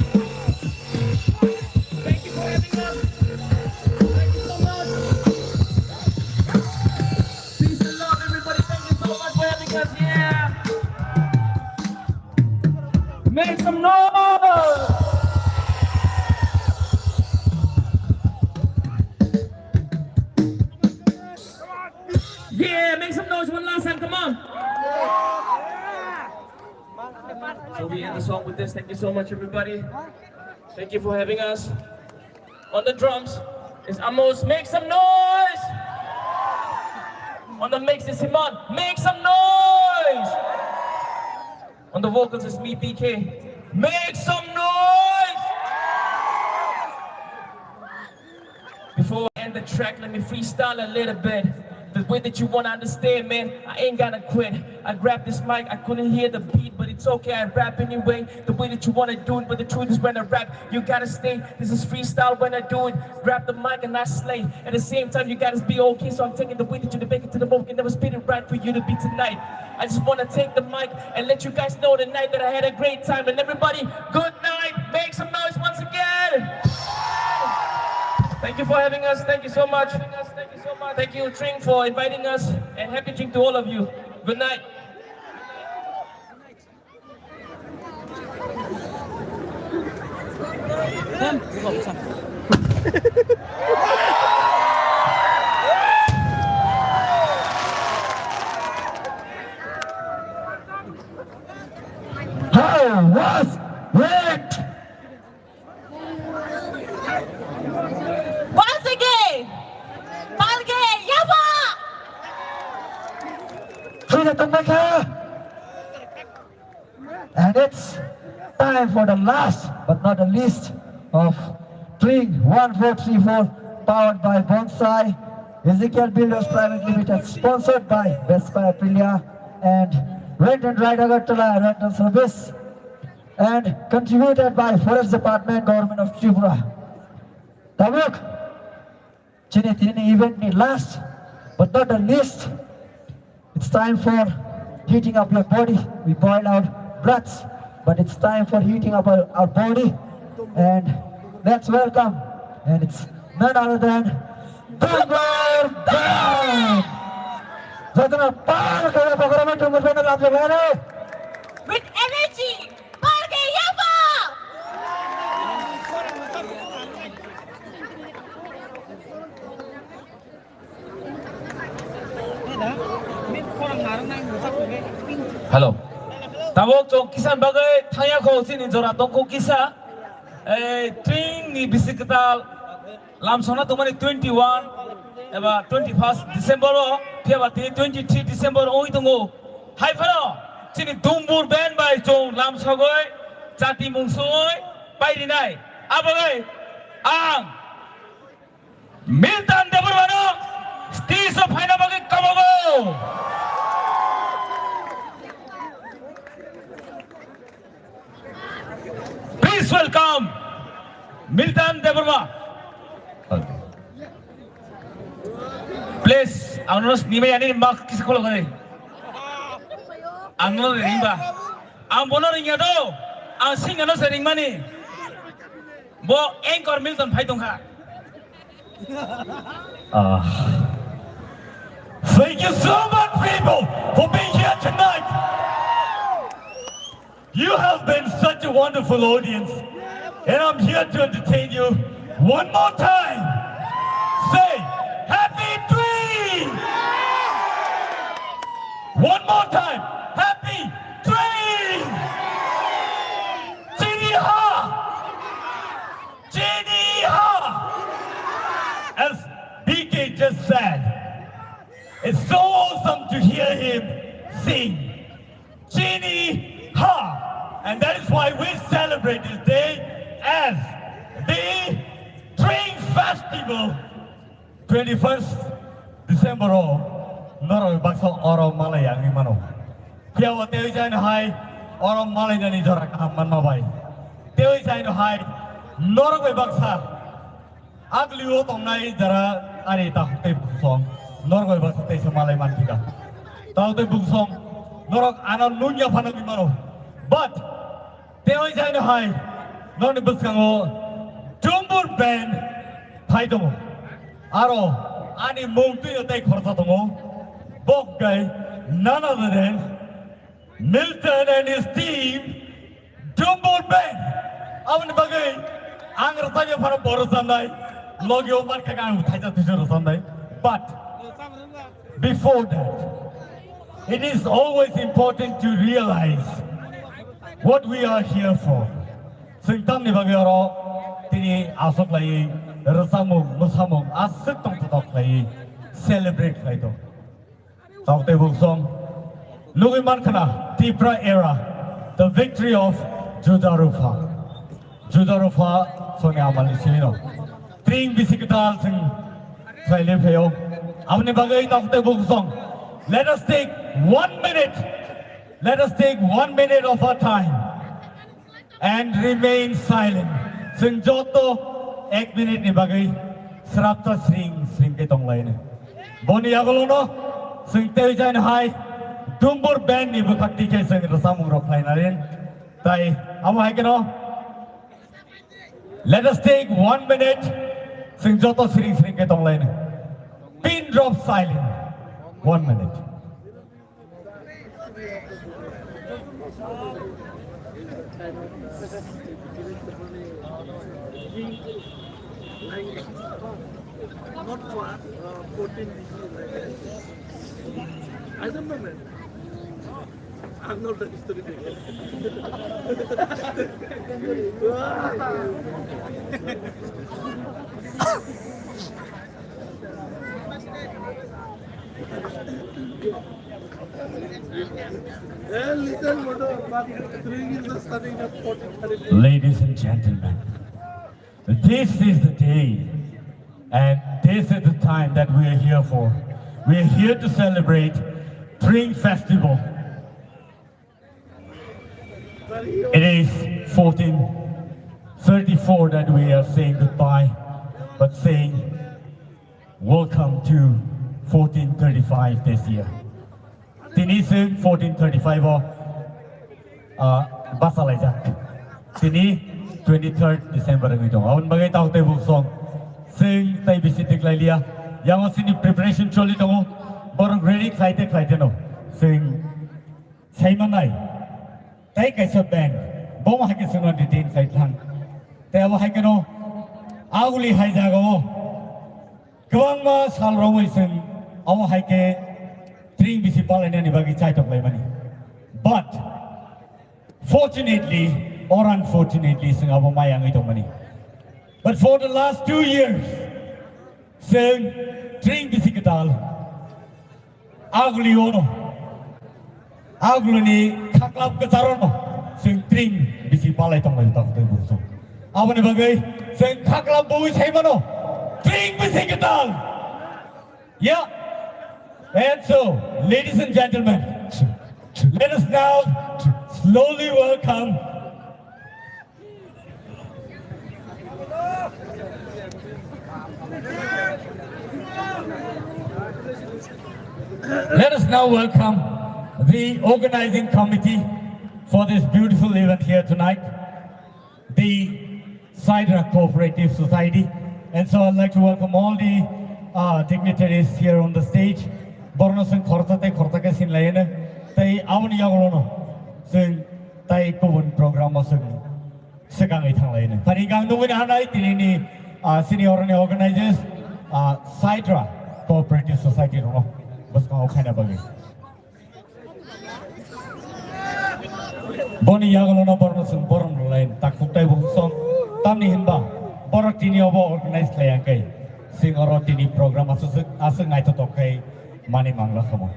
Thank you for having us. Thank you so much. Peace and love, everybody. Thank you so much for having us. Yeah. Make some noise. Yeah, make some noise one last time. Come on. So we end the song with this. Thank you so much, everybody. Thank you for having us. On the drums is Amos. Make some noise. On the mix is Simon. Make some noise. On the vocals is me, P K. Make some noise. Before I end the track, let me freestyle a little bit. The way that you wanna understand, man, I ain't gonna quit. I grabbed this mic, I couldn't hear the beat, but it's okay, I rap anyway. The way that you wanna do it, but the truth is when I rap, you gotta stay. This is freestyle when I do it. Grab the mic and I slay. At the same time, you gotta be okay, so I'm taking the way that you to make it to the moment. Can never spit it right for you to be tonight. I just wanna take the mic and let you guys know tonight that I had a great time. And everybody, good night. Make some noise once again. Thank you for having us. Thank you so much. Thank you, Tring, for inviting us. And happy drink to all of you. Good night. How was it? Once again, palge yaba. Khaina tongbaikha. And it's time for the last But not the least of Tring one four three four, powered by Bonsai, Ezekiel Builders Private Limited, sponsored by Vespa Aprilia, and Rent and Ride Agartala Rental Service, and contributed by Forest Department, Government of Tripura. Tabuk, chini tini event ni last but not the least, it's time for heating up your body. We boil our blood, but it's time for heating up our, our body. And let's welcome, and it's none other than Dumbar Band. Jotona pal kaya pokora ma Dumbar Band lamjak lane. With energy. Hello. Tabuk chwng kisa bagwi thangya kho chini jora tongkho kisa. Ei tring ni bisi kwtal lamsona tongmani twenty one eba twenty first December o phiya ba tini twenty three December oi tongo. Hai phano chini Dumbur band bai chwng lamsogwi chati mungsui pairinai. Abagwi ang Milton Debbarmano stage o phaina bagwi kamogo. Please welcome Milton Debbarma. Please, ang no snimai ani mak kisa kholo kare. Ang no ringba. Ang bono ringya do. Ang singa no se ringmani. Bo anchor Milton phai tongkha. Ah. Thank you so much, people, for being here tonight. You have been such a wonderful audience, and I'm here to entertain you one more time. Say, Happy Dream! One more time, Happy Dream! Chini ha! Chini ha! As B K just said, it's so awesome to hear him sing. Chini ha! And that is why we celebrate this day as the Tring Festival. Twenty first December o norok baksa oro malai ang mano. Phiya o tei jani hai oro malai nani jora kaham manma bai. Tei jani hai norok bai baksa agli o tongnai jara ani ta tei buksong norok bai baksa tei se malai man thika. Ta tei buksong norok ano nunya phano mano. But Tei jaino hai noni bwskango Dumbur band phai tongo. Aro ani mung twino tei khoroksa tongo. Bok gai none other than Milton and his team Dumbur band. Aboni bagwi ang rwchapya phano bo rwchanai. Logi o mankha ang thaisa thaisa rwchanai. But Before that, it is always important to realize what we are here for. Chwng tamni bagwi oro tini aswk laiwi rwchapmung, mwsamung aswk tongthotok khlaiwi celebrate khlai tong. Tok tei buksong nugwi mankha na Tipra era, the victory of Juda Rupa. Juda Rupa soni amalni sini no. Tring bisi kwtal chwng khlailai phaio. Aboni bagwi tok tei buksong. Let us take one minute. Let us take one minute of our time and remain silent. Chwng joto ek minute ni bagwi srapta sring sring khe tonglaino. Boni yagulono chwng tei jaino hai Dumbur band ni bwkhak tikhe chwng rwchapmung rok khlainai. Tai amo hai keno. Let us take one minute. Chwng joto siring siring khe tonglaino. Pin drop silent. One minute. Not far, uh, fourteen degree. I don't know, man. I'm not the history maker. Early Ladies and gentlemen, this is the day and this is the time that we are here for. We are here to celebrate Tring Festival. It is fourteen thirty-four that we are saying goodbye, but saying welcome to fourteen thirty-five this year. Tini chwng fourteen thirty-five o, ah, bachalaijak. Tini twenty-third December wngwi tongo. Aboni bagwi tabuk tei buk song chwng tei bisi tiklai liya. Yango chini preparation choli tongo. Borok ready khlaite khlaite no. Chwng saimanai. Tei kaisa band. Bo hai khe chwngno detain khlai thang. Tei abo hai kheno aguli hai jagao. Kwbangma sal romwi chwng omo hai khe tring bisi palainani bagwi chaitok laimani. But fortunately or unfortunately, chwng abo mai wngwi tongmani. But for the last two years, chwng tring bisi kwtal Aguliono, agulini khaklap kwcharono chwng tring bisi palai tonglai ta hwtwi bujo. Aboni bagwi chwng khaklap bui saimano tring bisi kwtal. Yeah. And so, ladies and gentlemen, let us now slowly welcome Let us now welcome the organizing committee for this beautiful event here tonight, the Sidra Cooperative Society. And so I'd like to welcome all the, uh, dignitaries here on the stage. Borno sing khoroksa tei khoroksa khe sinlaino, tei aboni yagulono sing tai kubun program o sing swkangwi thanglaino. Tani gang nugwi nahanai tinini, ah, senior ni organizers, ah, Sidra Cooperative Society rokno bwskango khaina bagwi. Boni yagulono borno chwng borom rwlai takhuk tei bukhuk song. Tamni hinba borok tini obo organize khlai ya khe chwng oro tini program aswk, aswk naithotok khe mani mangla khamo.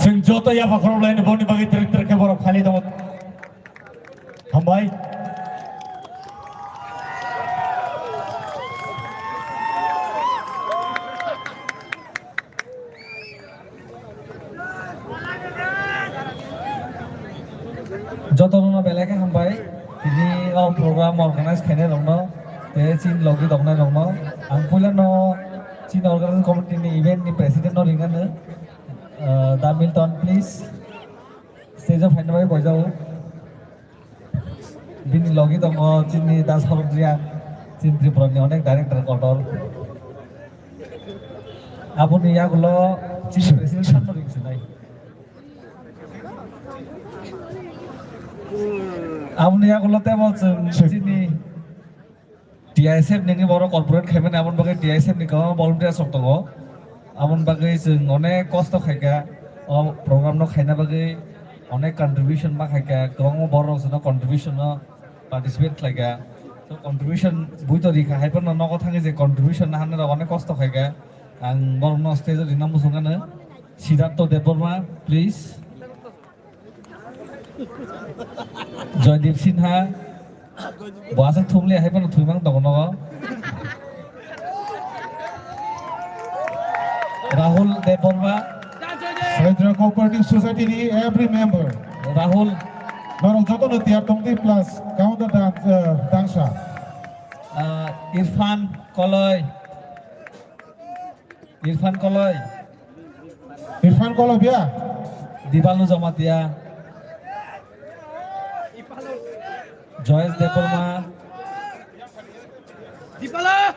Chwng joto yapha khorok laini boni bagwi twrwk twrwk khe borok phali tongo. Hambai. Jotono belai khe hambai, tini o program organize khainai rokno, tei chini logi tongnai rokno. Ang puilano chini organizing committee ni event ni president no ringano, uh, Da Milton, please, stage o phaina bai boijao. Bini logi tongo chini Da Sarok Reang, chini Tripura ni onek director kotor. Aboni yagulo chini president sanno ring sinai. Aboni yagulo tebo chwng chini T I S F nini borok corporate khaimani, aboni bagwi T I S F ni kwbangma volunteers rok tongo. Aboni bagwi chwng onek kosto khaikha, o program no khaina bagwi onek contribution ma khaikha, kwbangma borok rok chwngno contribution no participate khlaikha. So contribution buito rikha, haiphano nogo thangwi je contribution naharnai rok onek kosto khaikha. Ang borokno stage o rina muchungkha no. Siddhartho Debbarma, please. Joydeep Sinha, bo aswk thumli haiphano thwimang tongo nogo. Rahul Debbarma. Sidra Cooperative Society ni every member. Rahul. Norok jotono tiyar tongdi plus counter dance, uh, dansa. Uh, Irfan Koloi. Irfan Koloi. Irfan Koloi biya. Dipalu Jamatia. Joyesh Debbarma. Dipala!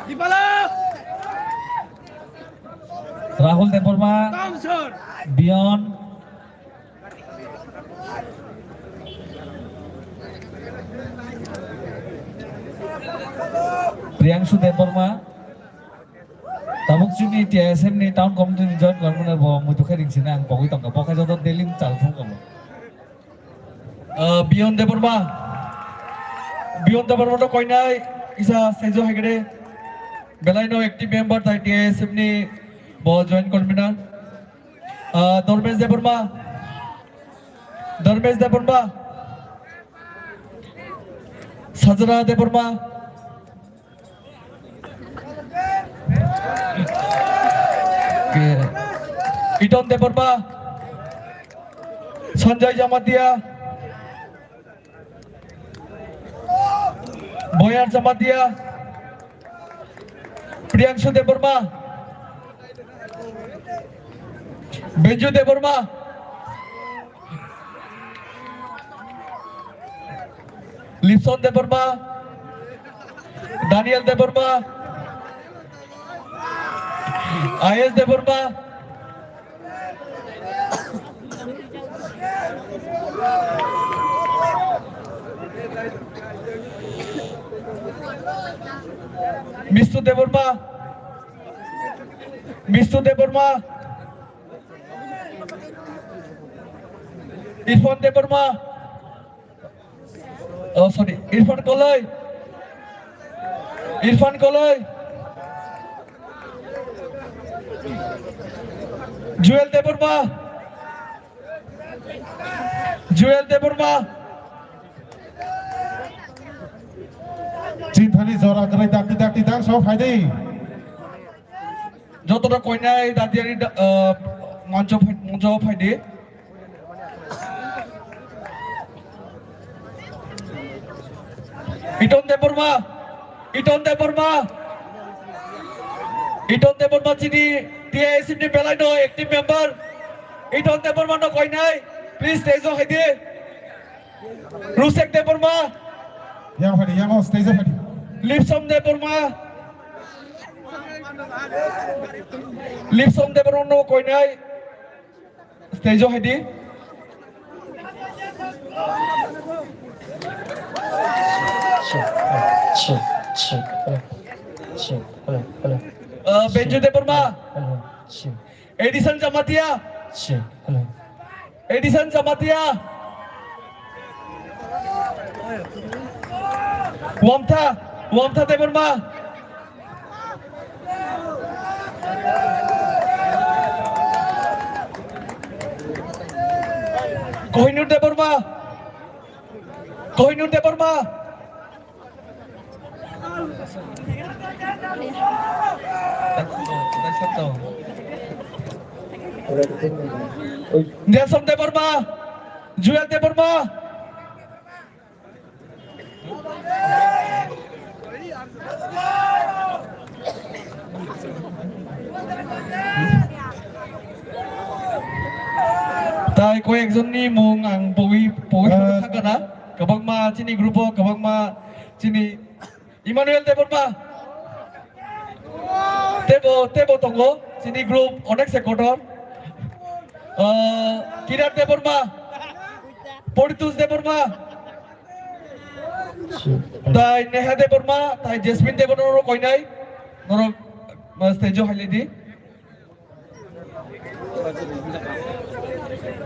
Dipala! Rahul Debbarma. Thompson! Beyond. Priyangshu Debbarma. Tabuk chini T I S F ni town committee ni join kormani bo muitu khe ring sina ang pogwi tongkha, bo khe joto daily chal thung kha bo. Ah, Biyon Debbarma. Biyon Debbarma to koinai. Isa stage o haikhe belai no active member tai T I S F ni bo joint convener. Ah, Dharmesh Debbarma. Dharmesh Debbarma. Sajra Debbarma. Iton Debbarma. Sanjay Jamatia. Boyar Jamatia, Priyangshu Debbarma, Benju Debbarma, Lipson Debbarma, Daniel Debbarma, I S Debbarma, Mistu Debbarma, Mistu Debbarma, Irfan Debbarma, oh, sorry, Irfan Koloi. Irfan Koloi. Joel Debbarma. Joel Debbarma. Chinthani jora kwrwi dakti dakti dang sao phaidi. Jotono koinai dadiari da-, ah, moncho phai-, moncho phaidi. Iton Debbarma, Iton Debbarma, Iton Debbarma chini T I S F ni belai no active member. Iton Debbarma no koinai, please stage o haidi. Rusek Debbarma. Yang phaidi, yang o stage o phaidi. Lipsom Debbarma. Lipsom Debbarma no koinai. Stage o haidi. Uh, Benju Debbarma. Edison Jamatia. Edison Jamatia. Wamtha, Wamtha Debbarma. Kohinoor Debbarma. Kohinoor Debbarma. Nelson Debbarma. Joel Debbarma. Tai koyekjonni mung ang pogwi, pogwi, eh, thangkha na. Kwbangma chini group o, kwbangma chini Emmanuel Debbarma. Tebo, tebo tongo. Chini group onek se kotor. Ah, Kiran Debbarma. Poritus Debbarma. Tai Neha Debbarma, tai Jasmine Debbarma norok koinai. Norok, ah, stage o hailedi.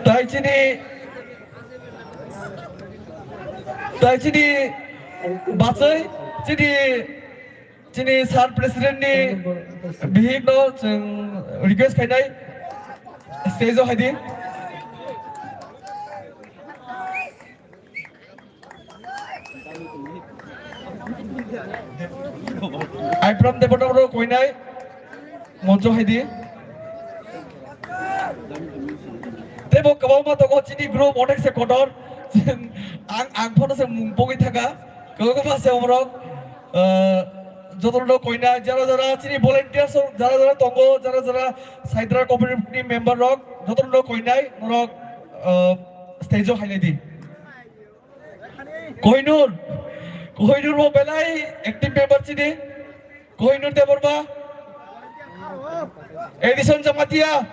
Tai chini, tai chini bachai, chini, chini sir president ni bihik no chwng request khainai stage o haidi. Aipram Debbarma rok koinai moncho haidi. Tebo kwbangma tongo chini group onek se kotor. Ang, ang phano se mung pogwi thaka. Kwbangma se omorok, ah, jotono koinai jara jara chini volunteers rok jara jara tongo, jara jara Saidra community member rok jotono koinai norok, ah, stage o hailedi. Kohinoor, Kohinoor bo belai active member chini. Kohinoor Debbarma, Edison Jamatia.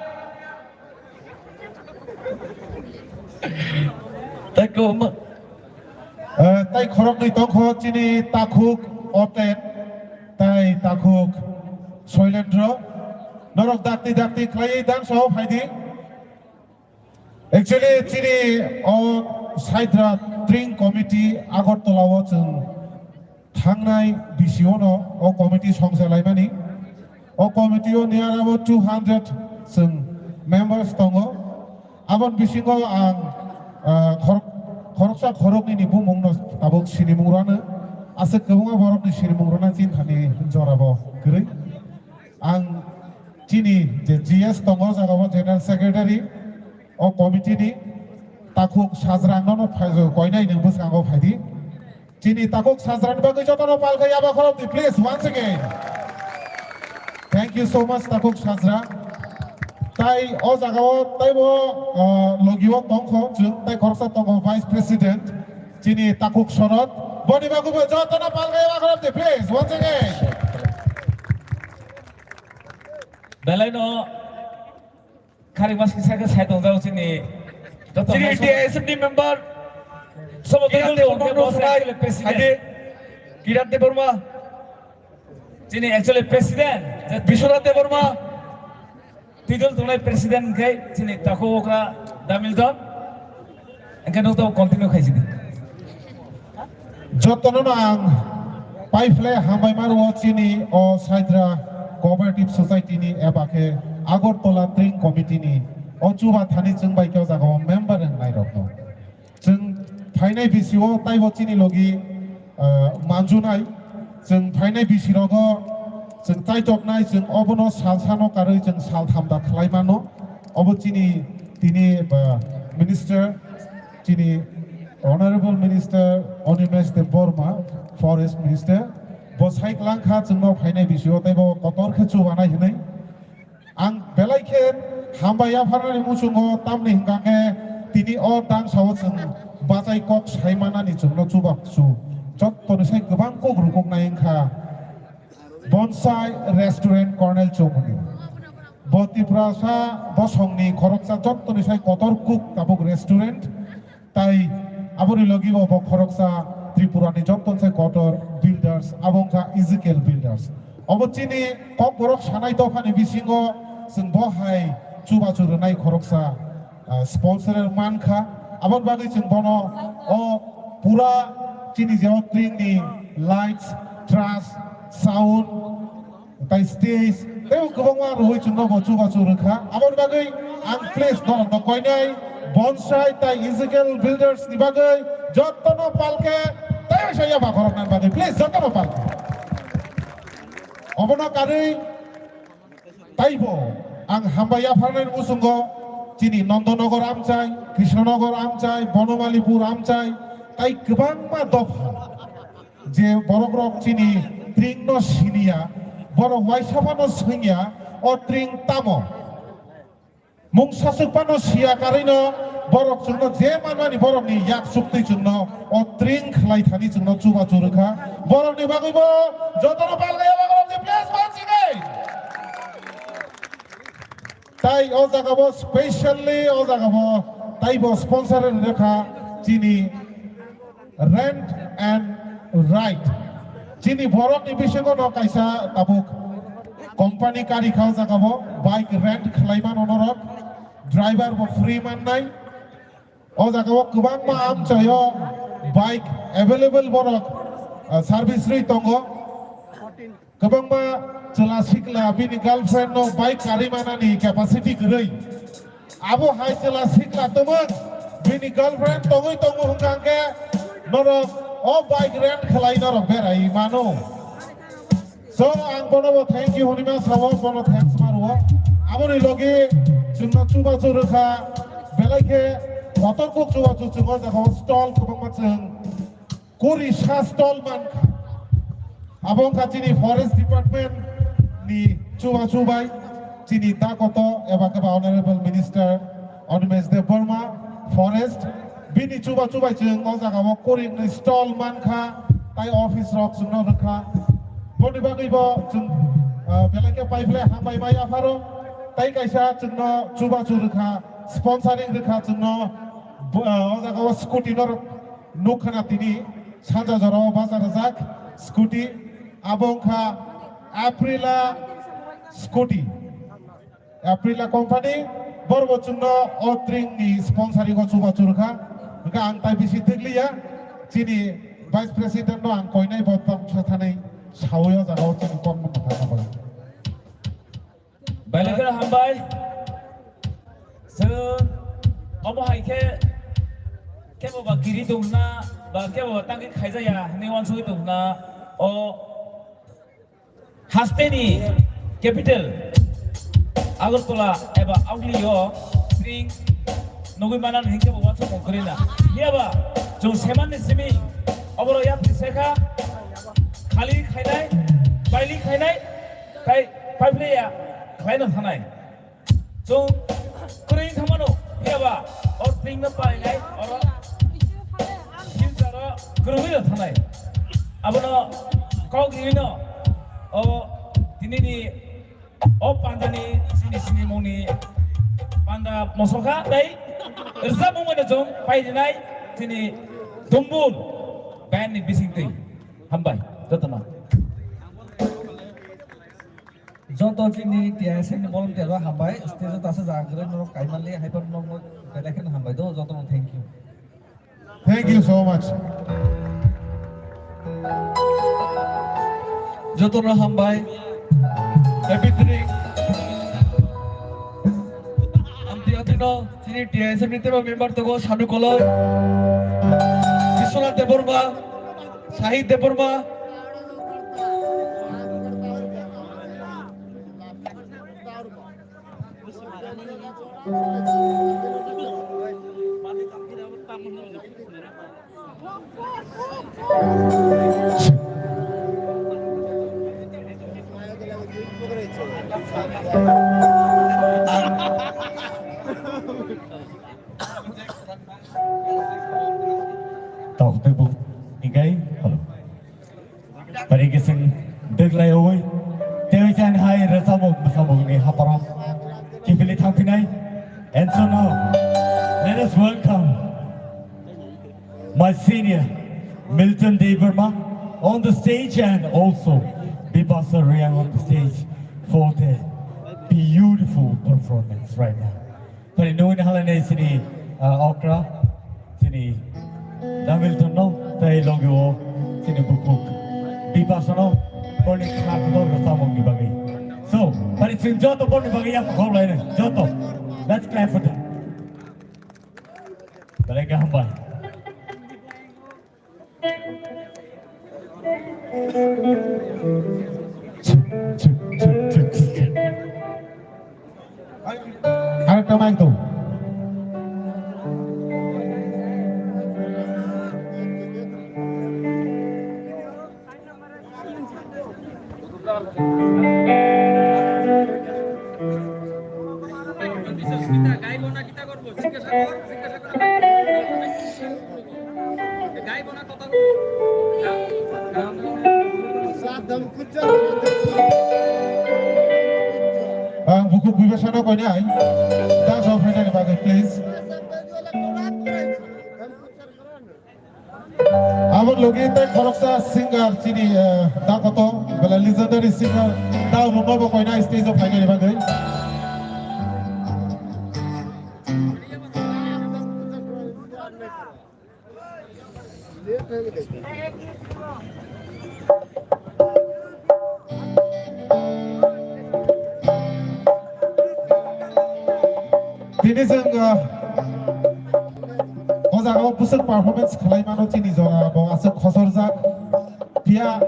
Tai ko ma- Eh, tai khoroknwi tongkho chini takhuk Oten, tai takhuk Soilendro. Norok dakti dakti khlaiwi dance o phaidi. Actually, chini o Saidra Tring Committee Agartala o chwng Thangnai B C O no o committee songsa laimani. O committee o near about two hundred chwng members tongo. Aboni bisingo ang, ah, khor-, khoroksa khoroknwi ni bumung no tabuk sinimung rwno. Aswk kwbangma borok ni sinimung rwna chinthani jora bo kwrwi. Ang chini je G S tongo, o jaga o General Secretary o committee ni, Takhuk Sajrang no phai-, koinai nwng bwskango phaidi. Chini Takhuk Sajrang ni bagwi jotono pal khai yaba khorokdi, please, once again. Thank you so much, Takhuk Sajra. Tai o jaga o taibo, uh, logi o tongkho chwng, tai khoroksa tongo Vice President, chini Takhuk Sorot. Boni bagwi bo jotono pal khai yaba khorokdi, please, once again. Belai no khari mas kisa khe sai tong jao chini. Joto chini naisok T I S F ni member. Sobo Kiran tei Debbarma tongkhe no boss sanai. Actually president. Adi Kiran Debbarma. Chini actually president. Biswanath Debbarma. Twijol tongnai president khe chini Takhuk okra Damildon. Hingke nokto continue khaisidi. Jotono no ang paiphle hambai maro chini o Saidra Cooperative Society ni eba khe Agartala Tring Committee ni o chuba thani chwng bai khe o jaga o member wngnai rok no. Chwng phainai B C O taibo chini logi, ah, manjunai, chwng phainai B C rogo chwng chaitoknai, chwng obono sal sano karwi chwng sal tham da khlai mano. Obo chini tini, ah, minister, chini Honorable Minister Animesh Debbarma, Forest Minister, bo sai klang kha chwngno phainai B C O taibo kotor khe chubanai hinwi. Ang belai khe hambai yapharnani muchungo, tamni hwnkha khe tini o dangsao chwng bachai kok sai manani chwngno chubachu jottoni sai kwbang kok rwkuknai wngkha Bonsai Restaurant Colonel Chowmuni. Bo Tiprasa bosongni khoroksa jottoni sai kotor cook tabuk restaurant. Tai aboni logi bo bo khoroksa Tripura ni joto se kotor builders, abo wngkha Ezekiel Builders. Obo chini kokborok sanai dophani bisingo chwng bo hai chubachu rwnai khoroksa, ah, sponsor mankha. Aboni bagwi chwng bono o pura chini je o tring ni lights, truss, sound, tai stage, tei kwbangma rwui chwngno bo chubachu rwkha. Aboni bagwi ang please norokno koinai Bonsai tai Ezekiel Builders ni bagwi jotono palke tei sa yaba khoroknani bagwi please jotono palke. Obono karwi taibo ang hambai yapharnani muchungo chini Nandanagar amchai, Krishnanagar amchai, Bonomalipur amchai, tai kwbangma dopha. Je borok rok chini tring no siniya, borok waisa phano swngya, o tring tamo. Mungsa swk phano siya karwi no borok chwngno je manmani borok ni yak chukti chwngno o tring khlai thani chwngno chubachu rwkha. Borok ni bagwi bo jotono palgaya bagwi please mansinai. Tai o jaga bo specially o jaga bo taibo sponsor rwkha chini Rent and Ride. Chini borok ni bisingo no kaisa tabuk company kari kha o jaga bo, bike rent khlai mano norok, driver bo free mannai. O jaga o kwbangma amchaio bike available borok, ah, service rwi tongo. Kwbangma chwla sikla bini girlfriend no bike kari manani capacity kwrwi. Abo hai chwla sikla tongmung bini girlfriend tongwi tongo hwnkha hwnkhe norok o bike rent khlai norok berai mano. So ang bono bo thank you hwnwi ma sao, bono thanks ma rwo. Aboni logi chwngno chubachu rwkha, belai khe kotor kuk chubachu chwng o jaga o stall kwbangma chwng kuri sa stall mankha. Abo wngkha chini Forest Department ni chubachu bai, chini dakoto eba khe ba Honorable Minister Animesh Debbarma, Forest, bini chubachu bai chwng o jaga o kuri ni stall mankha, tai office rok chwngno rwkha. Boni bagwi bo chwng, ah, belai khe paiphle hambai ma yapharo, tai kaisa chwngno chubachu rwkha, sponsoring rwkha chwngno, bo, ah, o jaga o scooty no rw-, Nukha na tini sanja jorao bacha rwjak scooty, abo wngkha Aprilia scooty. Aprilia company, borok bo chwngno o tring ni sponsoring o chubachu rwkha. Hwnkhe ang tai bisi twkliya, chini Vice President no ang koinai bo tong sa thani sawi o jaga o chini kok no mwthang na bai. Belai kheno hambai. Chwng omo hai khe kebo ba kiri tongna ba kebo ba tangwi khaijaya hinwi uansugwi tongna o hasteni capital Agartala eba Augli o spring nugwi manan hinkhe bo uansukmung kwrwi na. Phiya ba chwng semanni simi oborok yapri sekha khali khainai, baili khainai, tai paiphlaiya khlaino thanai. Chwng kwrwi wng thangmano, phiya ba o tringno painai, oro future o kwrwngwi rw thanai. Abono kok riwino o tinini o pandani chini sinimungni panda mosokha tei rwchapmung bai no chwng pai rinai chini Dumbur band ni bisingtwi. Hambai jotono. Joto chini T I S F ni volunteer rok hambai, stage o tasa jaga kwrwi norok kaimali, hai phano norok belai kheno hambai do, jotono thank you. Thank you so much. Jotono hambai, happy trip. Amtwi amtwi no chini T I S F ni teibo member tongo, Sanu Koloi, Biswanath Debbarma, Sahit Debbarma. Tok tei buk ni gai. Pari kising deglai oi. Tewi chan hai rwchapmung mwsamungni hapharo kiphilwi thangphinai. And so now, let us welcome my senior, Milton Debbarma, on the stage, and also Bipasha Reang on the stage for the beautiful performance right now. Tei nugwi halai nai chini, ah, okra, chini Hamilton no, tei logi o chini bukhuk Bipasha no, borni kha kotor rwchapmung ni bagwi. So, tari chwng joto borni bagwi yak khok lai nai, joto. Let's clap for them. Belai kaham bai. Arekta mic daw. Ang bukhuk Bipasha no koinai. Dance o phainani bagwi, please. Abo logi tei khoroksa singer chini, eh, da koto, bela legendary singer da Runo bo koinai stage o phainani bagwi. Tini chwng, ah, o jaga o bwswk performance khlai mano chini jora bo aswk khosorjak. Phiya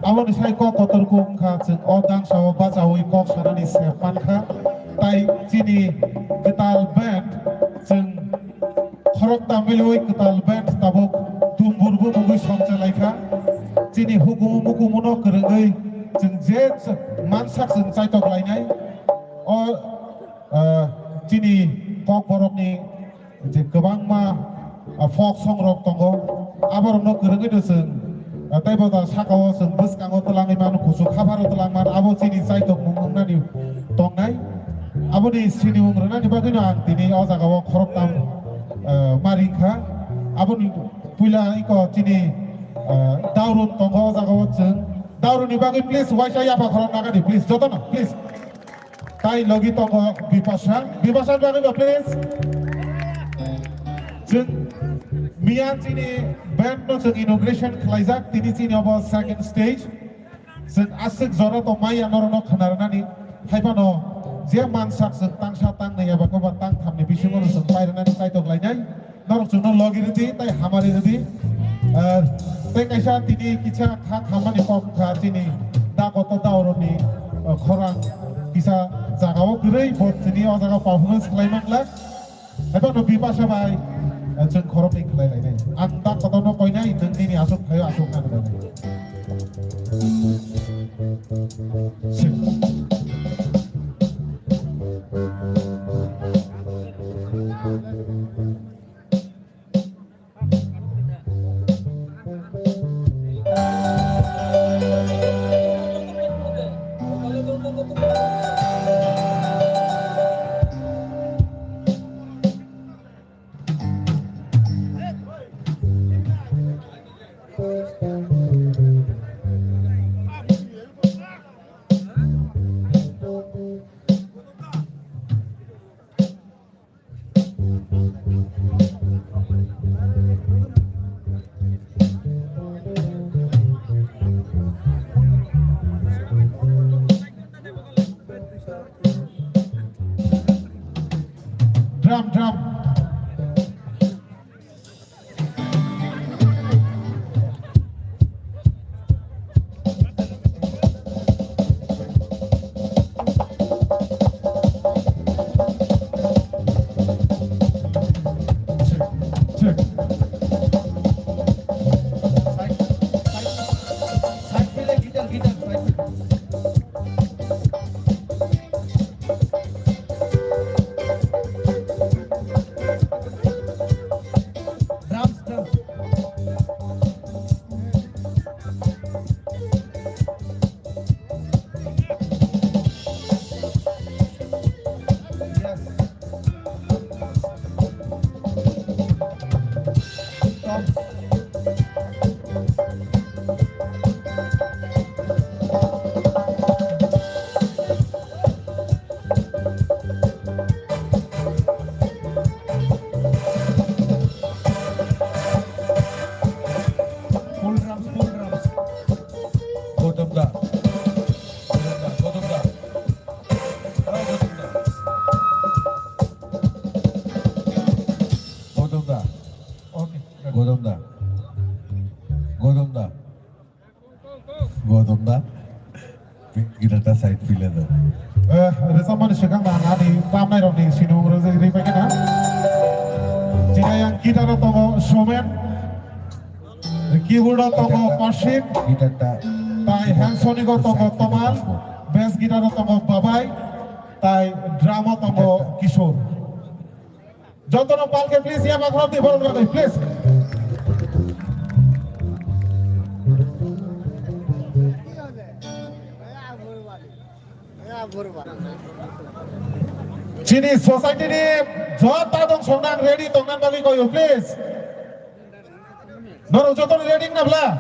aboni sai kok kotor khe wngkha chwng o dance o bachaui kok sanani se mankha. Tai chini kwtal band chwng khoroktham milwi kwtal band tabuk Dumbur bo mungwi songchalaikha. Chini hukumu mukumuno kwrwngwi chwng je ch-, mansak chwng chaitok lainai. O, ah, chini Kokborokni je kwbangma, ah, folk song rok tongo, aborokno kwrwngwi no chwng, ah, tei bo da saka o chwng bwskango twlangwi mano, kuchuk hapharo twlang mano, abo chini chaitokmung wngnani tongnai. Aboni sinimung rwnani bagwino ang tini o jaga o khoroktham, ah, ma ringkha. Aboni puila iko chini, ah, Daurun tongo o jaga o chwng. Daurunni bagwi please waisa yapha khorok nagani, please, jotono, please. Tai logi tongo Bipasha. Bipasha bagwi ba, please. Chwng miya chini Event no chwng inauguration khlaijak, tini chini obo second stage. Chwng aswk jora tongmai ya norokno khwnarnani. Haiphano je mansak chwng tangsa tangnwi eba koba tangthamni bisingo no chwng pairwnani kaitok lainai. Norok chwngno logi rwdi, tei hamari rwdi. Ah, tei kaisa tini kisa kha khammani kok kha chini da koto da oroni, ah, khorang kisa jagao kwrwi bo tini o jaga performance khlai mangla. Eba no bipasa bai, ah, chwng khoroknwi khlai lainai. Ang da kotono koinai, nwng nini aswk khaio aswk nang lainai. Drum, drum. Check, check. Side, side, side pele guitar, guitar, side pele. Drums, drums. Yes. Toms. Full drums, full drums. Gautam da. Gautam da, Gautam da. Oh, Gautam da. Gautam da. Okay. Gautam da. Gautam da. Gautam da. Guitar ta side pele do. Eh, rwchapmani swkang na nani tamnai rokni sinimung rwjak ri paikha na. Chini yang guitar o tongo Somen, keyboard o tongo Kashif, guitar ta, tai hand sonic o tongo Tomal, bass guitar o tongo Babai, tai drum o tongo Kishore. Jotono palke please, ya bakhrom di bolong ragwi, please. Chini society ni jota dong songnang ready tongnang bagwi koyo, please. Norok jotono ready na bla?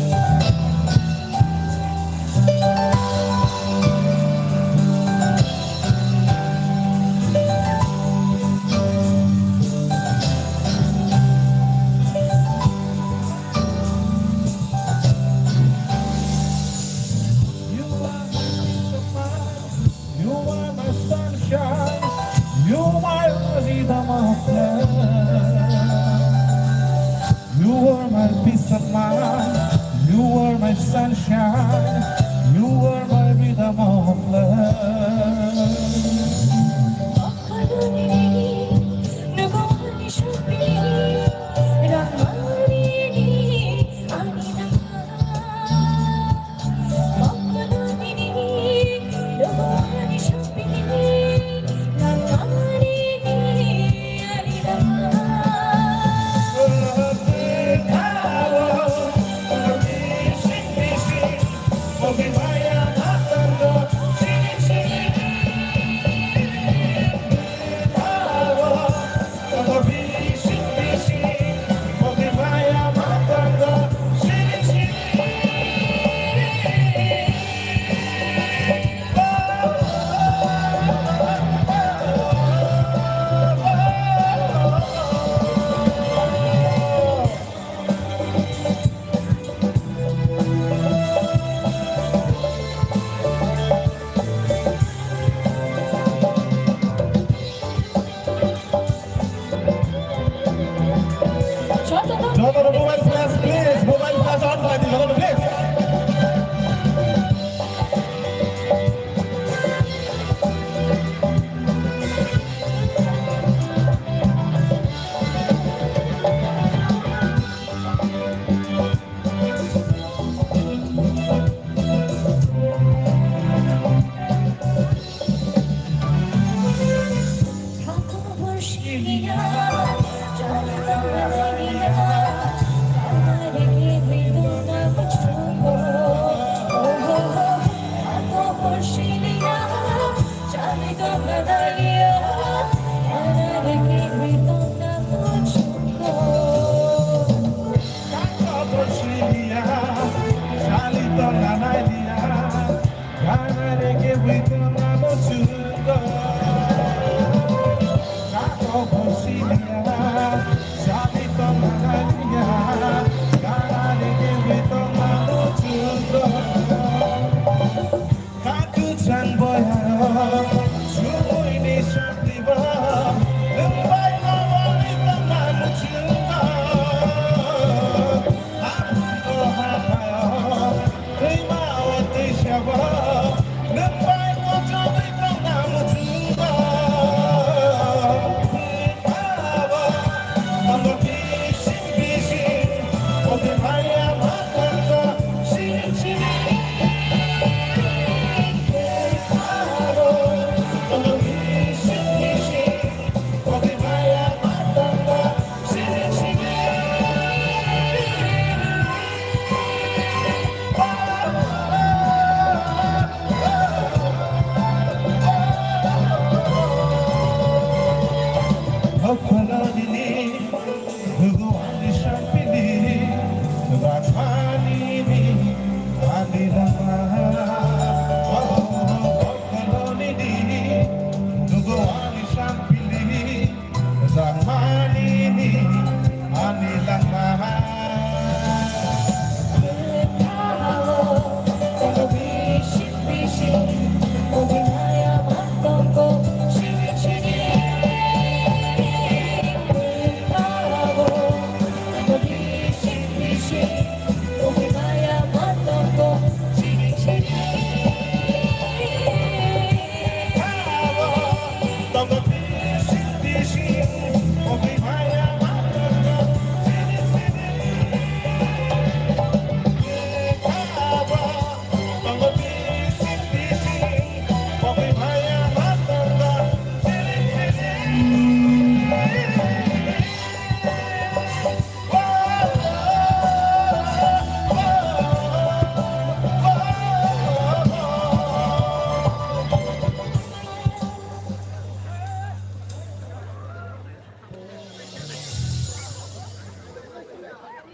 You are my peace of mind. You are my sunshine. You are my rhythm of love. You are my peace of mind. You are my sunshine. You are my rhythm of love. Chumui ni sakti ba, nwng bai kwbangni tongna muchungma. Aphuru hathao, twima o twisa ba, nwng bai kochogwi tongna muchungma. Abo, abo bising bising, kopi maya matangka, siring siring. Nini, Rakhani ni, ani lama. Oh, Bokolo nini, nugo ani sampili, Rakhani ni, ani lama.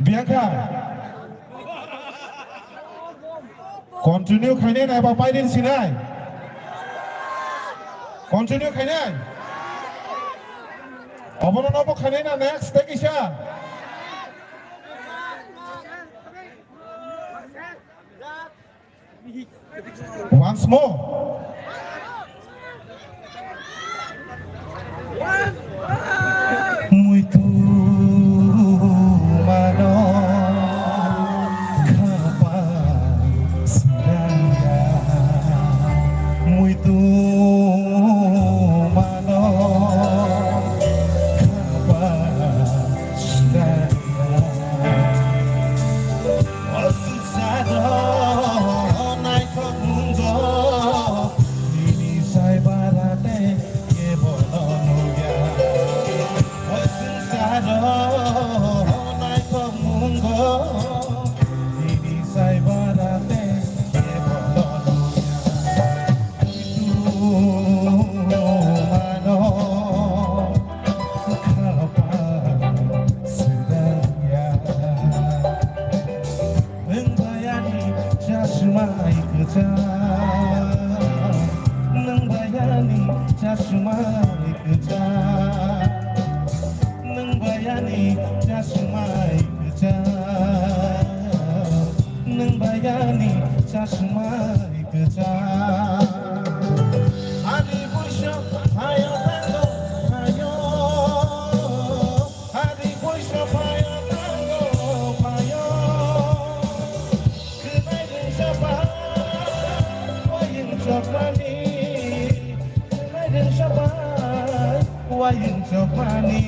Bianca. Continue khainai nai ba paidin sinai. Continue khainai. Obono nobo khainai na next tei kisa. Once more. Muitu mano khapa siraya. Muitu mano khapa siraya. O swngcharo naithok mungo, nini sai bara tei kebono nukya. O swngcharo naithok mungo, nini sai bara tei kebono nukya. Mano khapa siraya. Nwng bayani chasmai kwchang, nwng bayani chasmai kwchang, nwng bayani chasmai kwchang, nwng bayani chasmai kwchang. Ani buisok phaio tango phaio. Hari poisa phaio tango phaio. Khwnai rwngsa bai wayung chokmani. Khwnai rwngsa bai wayung chokmani.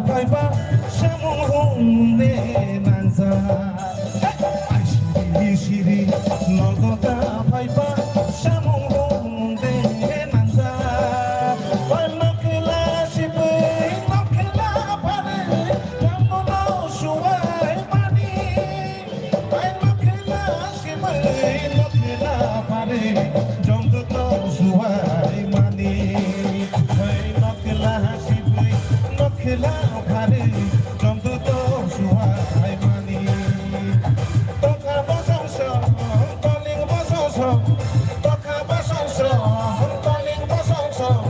Phaiba samung hung de nangjak. Ai siri siri nogo ta phaiba samung hung de nangjak. Oi nokla sibui nokla pare, kamono suwai mani. Hai nokla sibui nokla pare, jongdo to suwai mani. Hai nokla sibui nokla pare, jongdo to suwai mani. Tokha bosong song, toling bosong song, tokha bosong song, toling bosong song.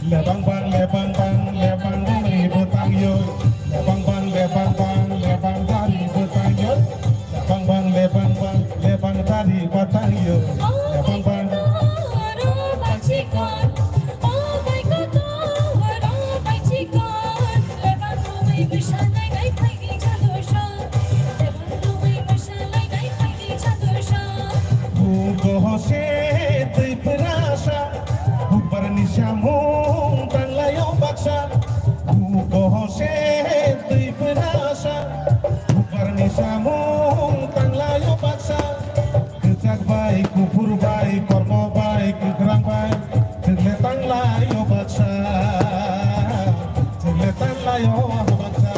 Lebang bang, lebang bang, lebang dari bwtang yo. Lebang bang, lebang bang, lebang dari bwtang yo. Lebang bang, lebang bang, lebang dari bwtang yo. Lebang bang. Bugo se twi phrasa, bubarni samung tanglaio baksa. Bugo se twi phrasa, bubarni samung tanglaio baksa. Kwchak bai, kuphur bai, kormo bai, kwkhrang bai, chwng le tanglaio baksa. Chwng le tanglaio baksa.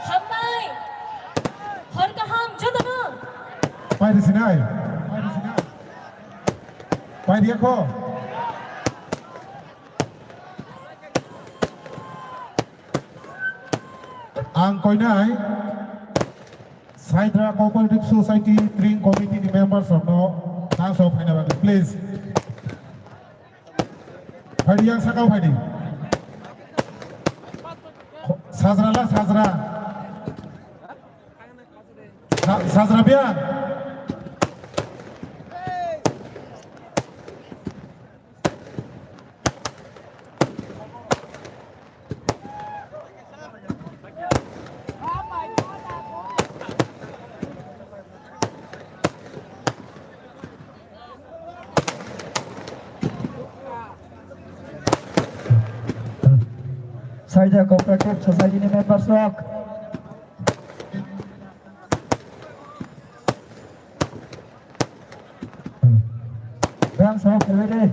Hambai. Hor kaham jotono. Paidi sinai. Paidi ako. Ang koinai Saidra Cooperative Society Tring Committee ni members rokno dance o phaina bagwi, please. Phaidi, yang sakao phaidi. Sajra la, sajra. Sa-, sajra biya. Saida Cooperative Society ni members rok. Bang sama phailai de.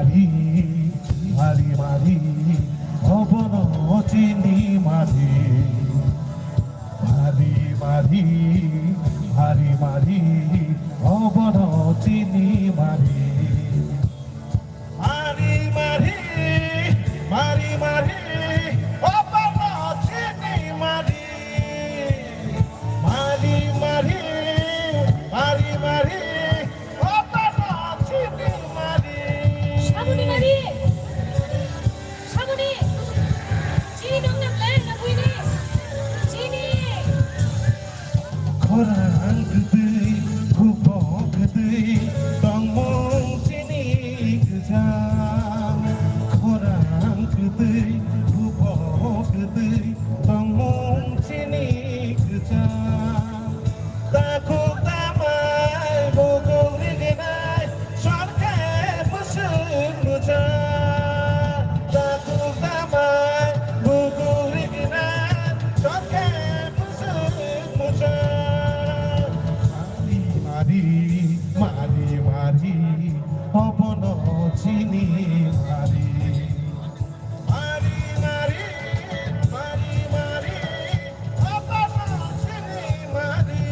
Mari, mari, mari, obono chini mari. Mari, mari, mari, mari, obono chini mari. Mari, mari, mari, mari, obono chini mari. Mari, mari, mari, mari, obono chini mari. Saboni mari. Saboni. Chini nong nang le nabui ni. Chini. Khorang kwtwi, bubok kwtwi, tongmung chini kwchang. Khorang kwtwi, bubok kwtwi, tongmung chini kwchang. Takhuk tamai, bukung riginai, Sorkhe bwswk mucha, takhuk tamai, bukung riginai, Sorkhe bwswk mucha. Mari, mari, mari, mari, obono chini mari. Mari, mari, mari, mari, obono chini mari.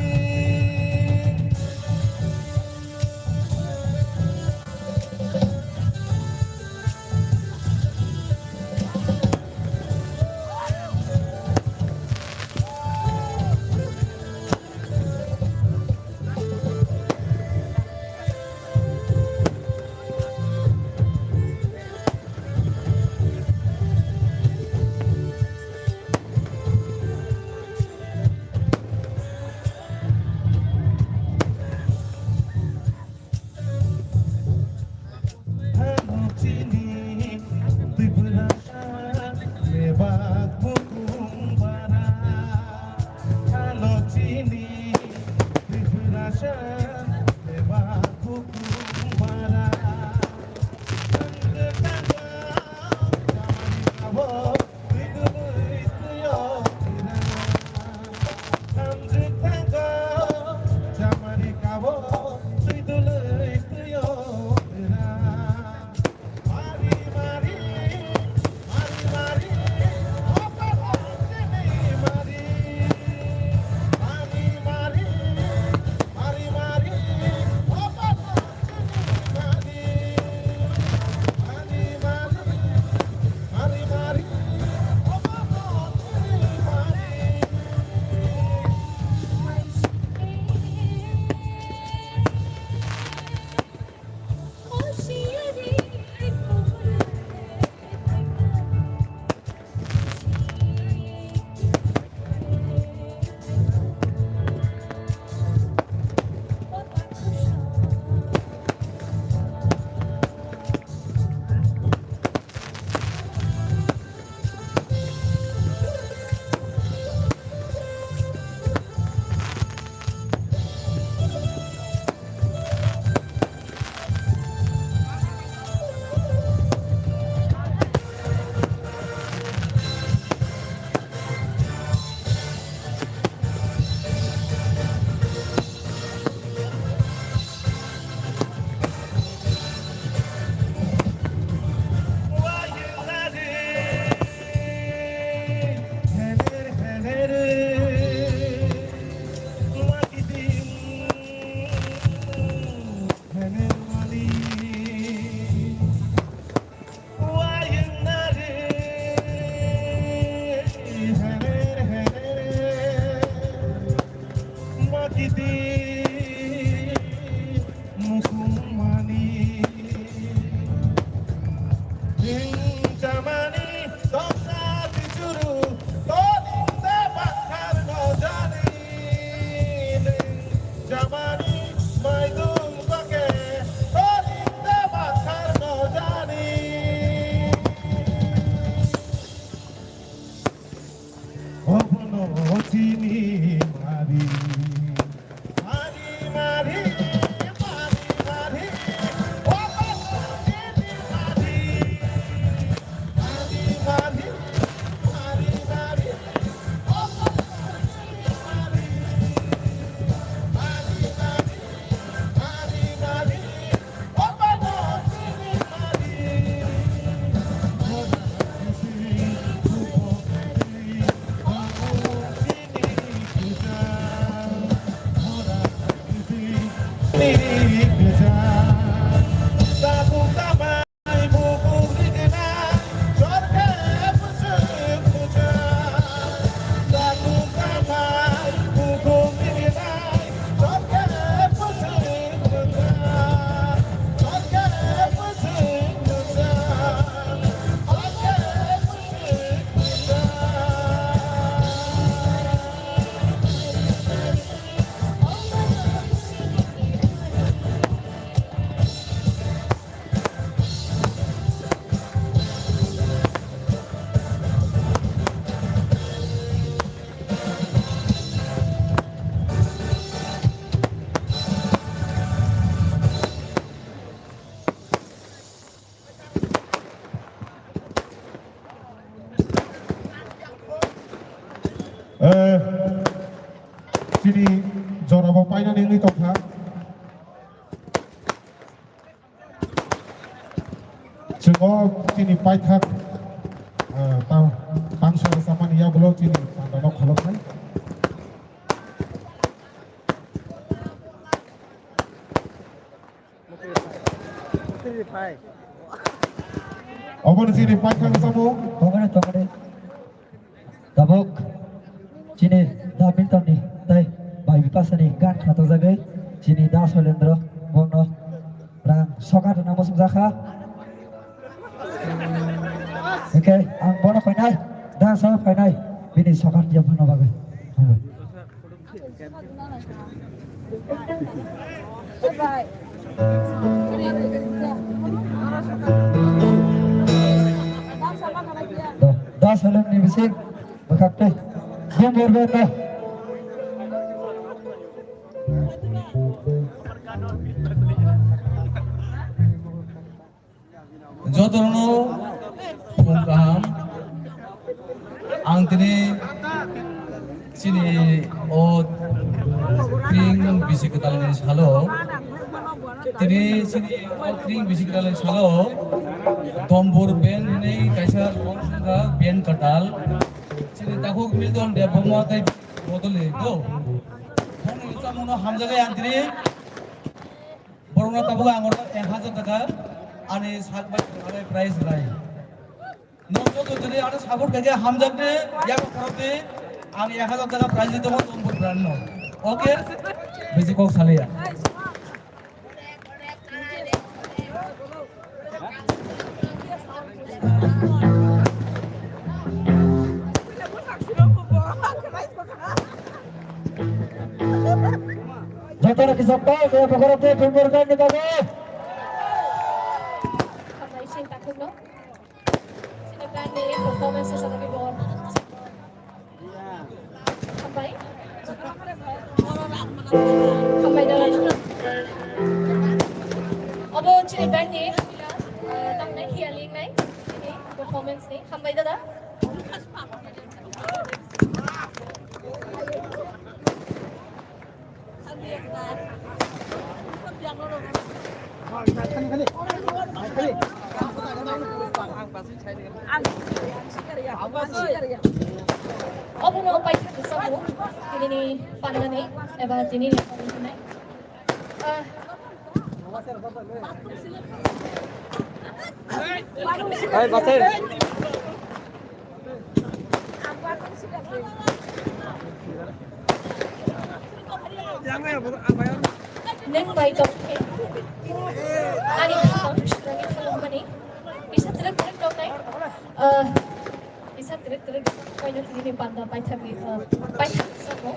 Nini tongkha. Chwng o chini paithak, eh, tang-, tangsa rwchapmani yagulo chini panda no kholopnai. Obono chini paithak rwchapmung. Obono tongmani. Tabuk chini Da Milton ni tei Bai Bipasa ni gan khatojagwi chini Da Soilendra bono rang sokat rwna muchungjakha. Hwnkhe ang bono khainai, da sa phainai, bini sokat yaphano bagwi. Da, da Soilendra ni bising bwkhak tei gum borbe da. Jotono phung kaham. Ang tini chini o tring bisi kwtalni salo, tini chini o tring bisi kwtalni salo Dombur band hinwi kaisa band kwtal chini takhuk Milton Debbarma tei bodolni do. Bongni chamungno hamjakgwi ang tini Borokno tabuk ang oro ek hajar taka ani sak bai thangwi prize rai. Nwng joto tini ano support khaikhe hamjakdi, yak khorokdi, ang ek hajar taka prize di tongo Dombur brand no. Okay? Bisi kok saliya. Jotono kisa pau, kaya pokora te, pember kan ni bago. Hambai sing takut no. Sini kan ni performance sa sabi bor. Hambai. Hambai dalan. Obo chini band ni, eh, tamne hialing nai, chini performance ni. Hambai dada. Obono paithak bwskango, tinini pandani eba tinini. Ah. Hai, basai. Nwng bai tongkhe ani khakang swrangwi thalangmani kisa twrwk twrwk tongnai. Ah, kisa twrwk twrwk koino thwini panda paithakni, ah, paithak swngo.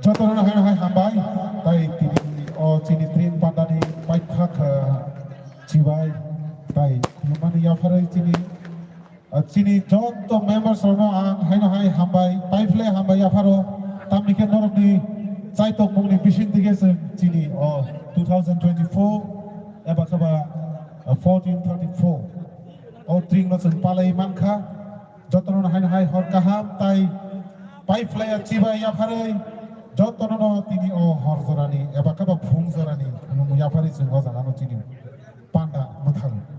Jotono hai hai hambai, tai tini o chini train pandani paithak, ah, chibai, tai khulumani yapharwi chini, ah, chini joto members rokno ang haino hai hambai, paiphle hambai yapharo, tamni khe norokni chaitokmungni bising dige chwng chini o two thousand twenty-four eba khaba, ah, fourteen thirty-four o train no chwng palai mankha. Jotono hai hai hor kaham tai paiphlaiya chibai yapharwi jotono no tini o hor jorani eba kaba phung jorani khulumwi yapharwi chwng o jaga no chini panda mwthang.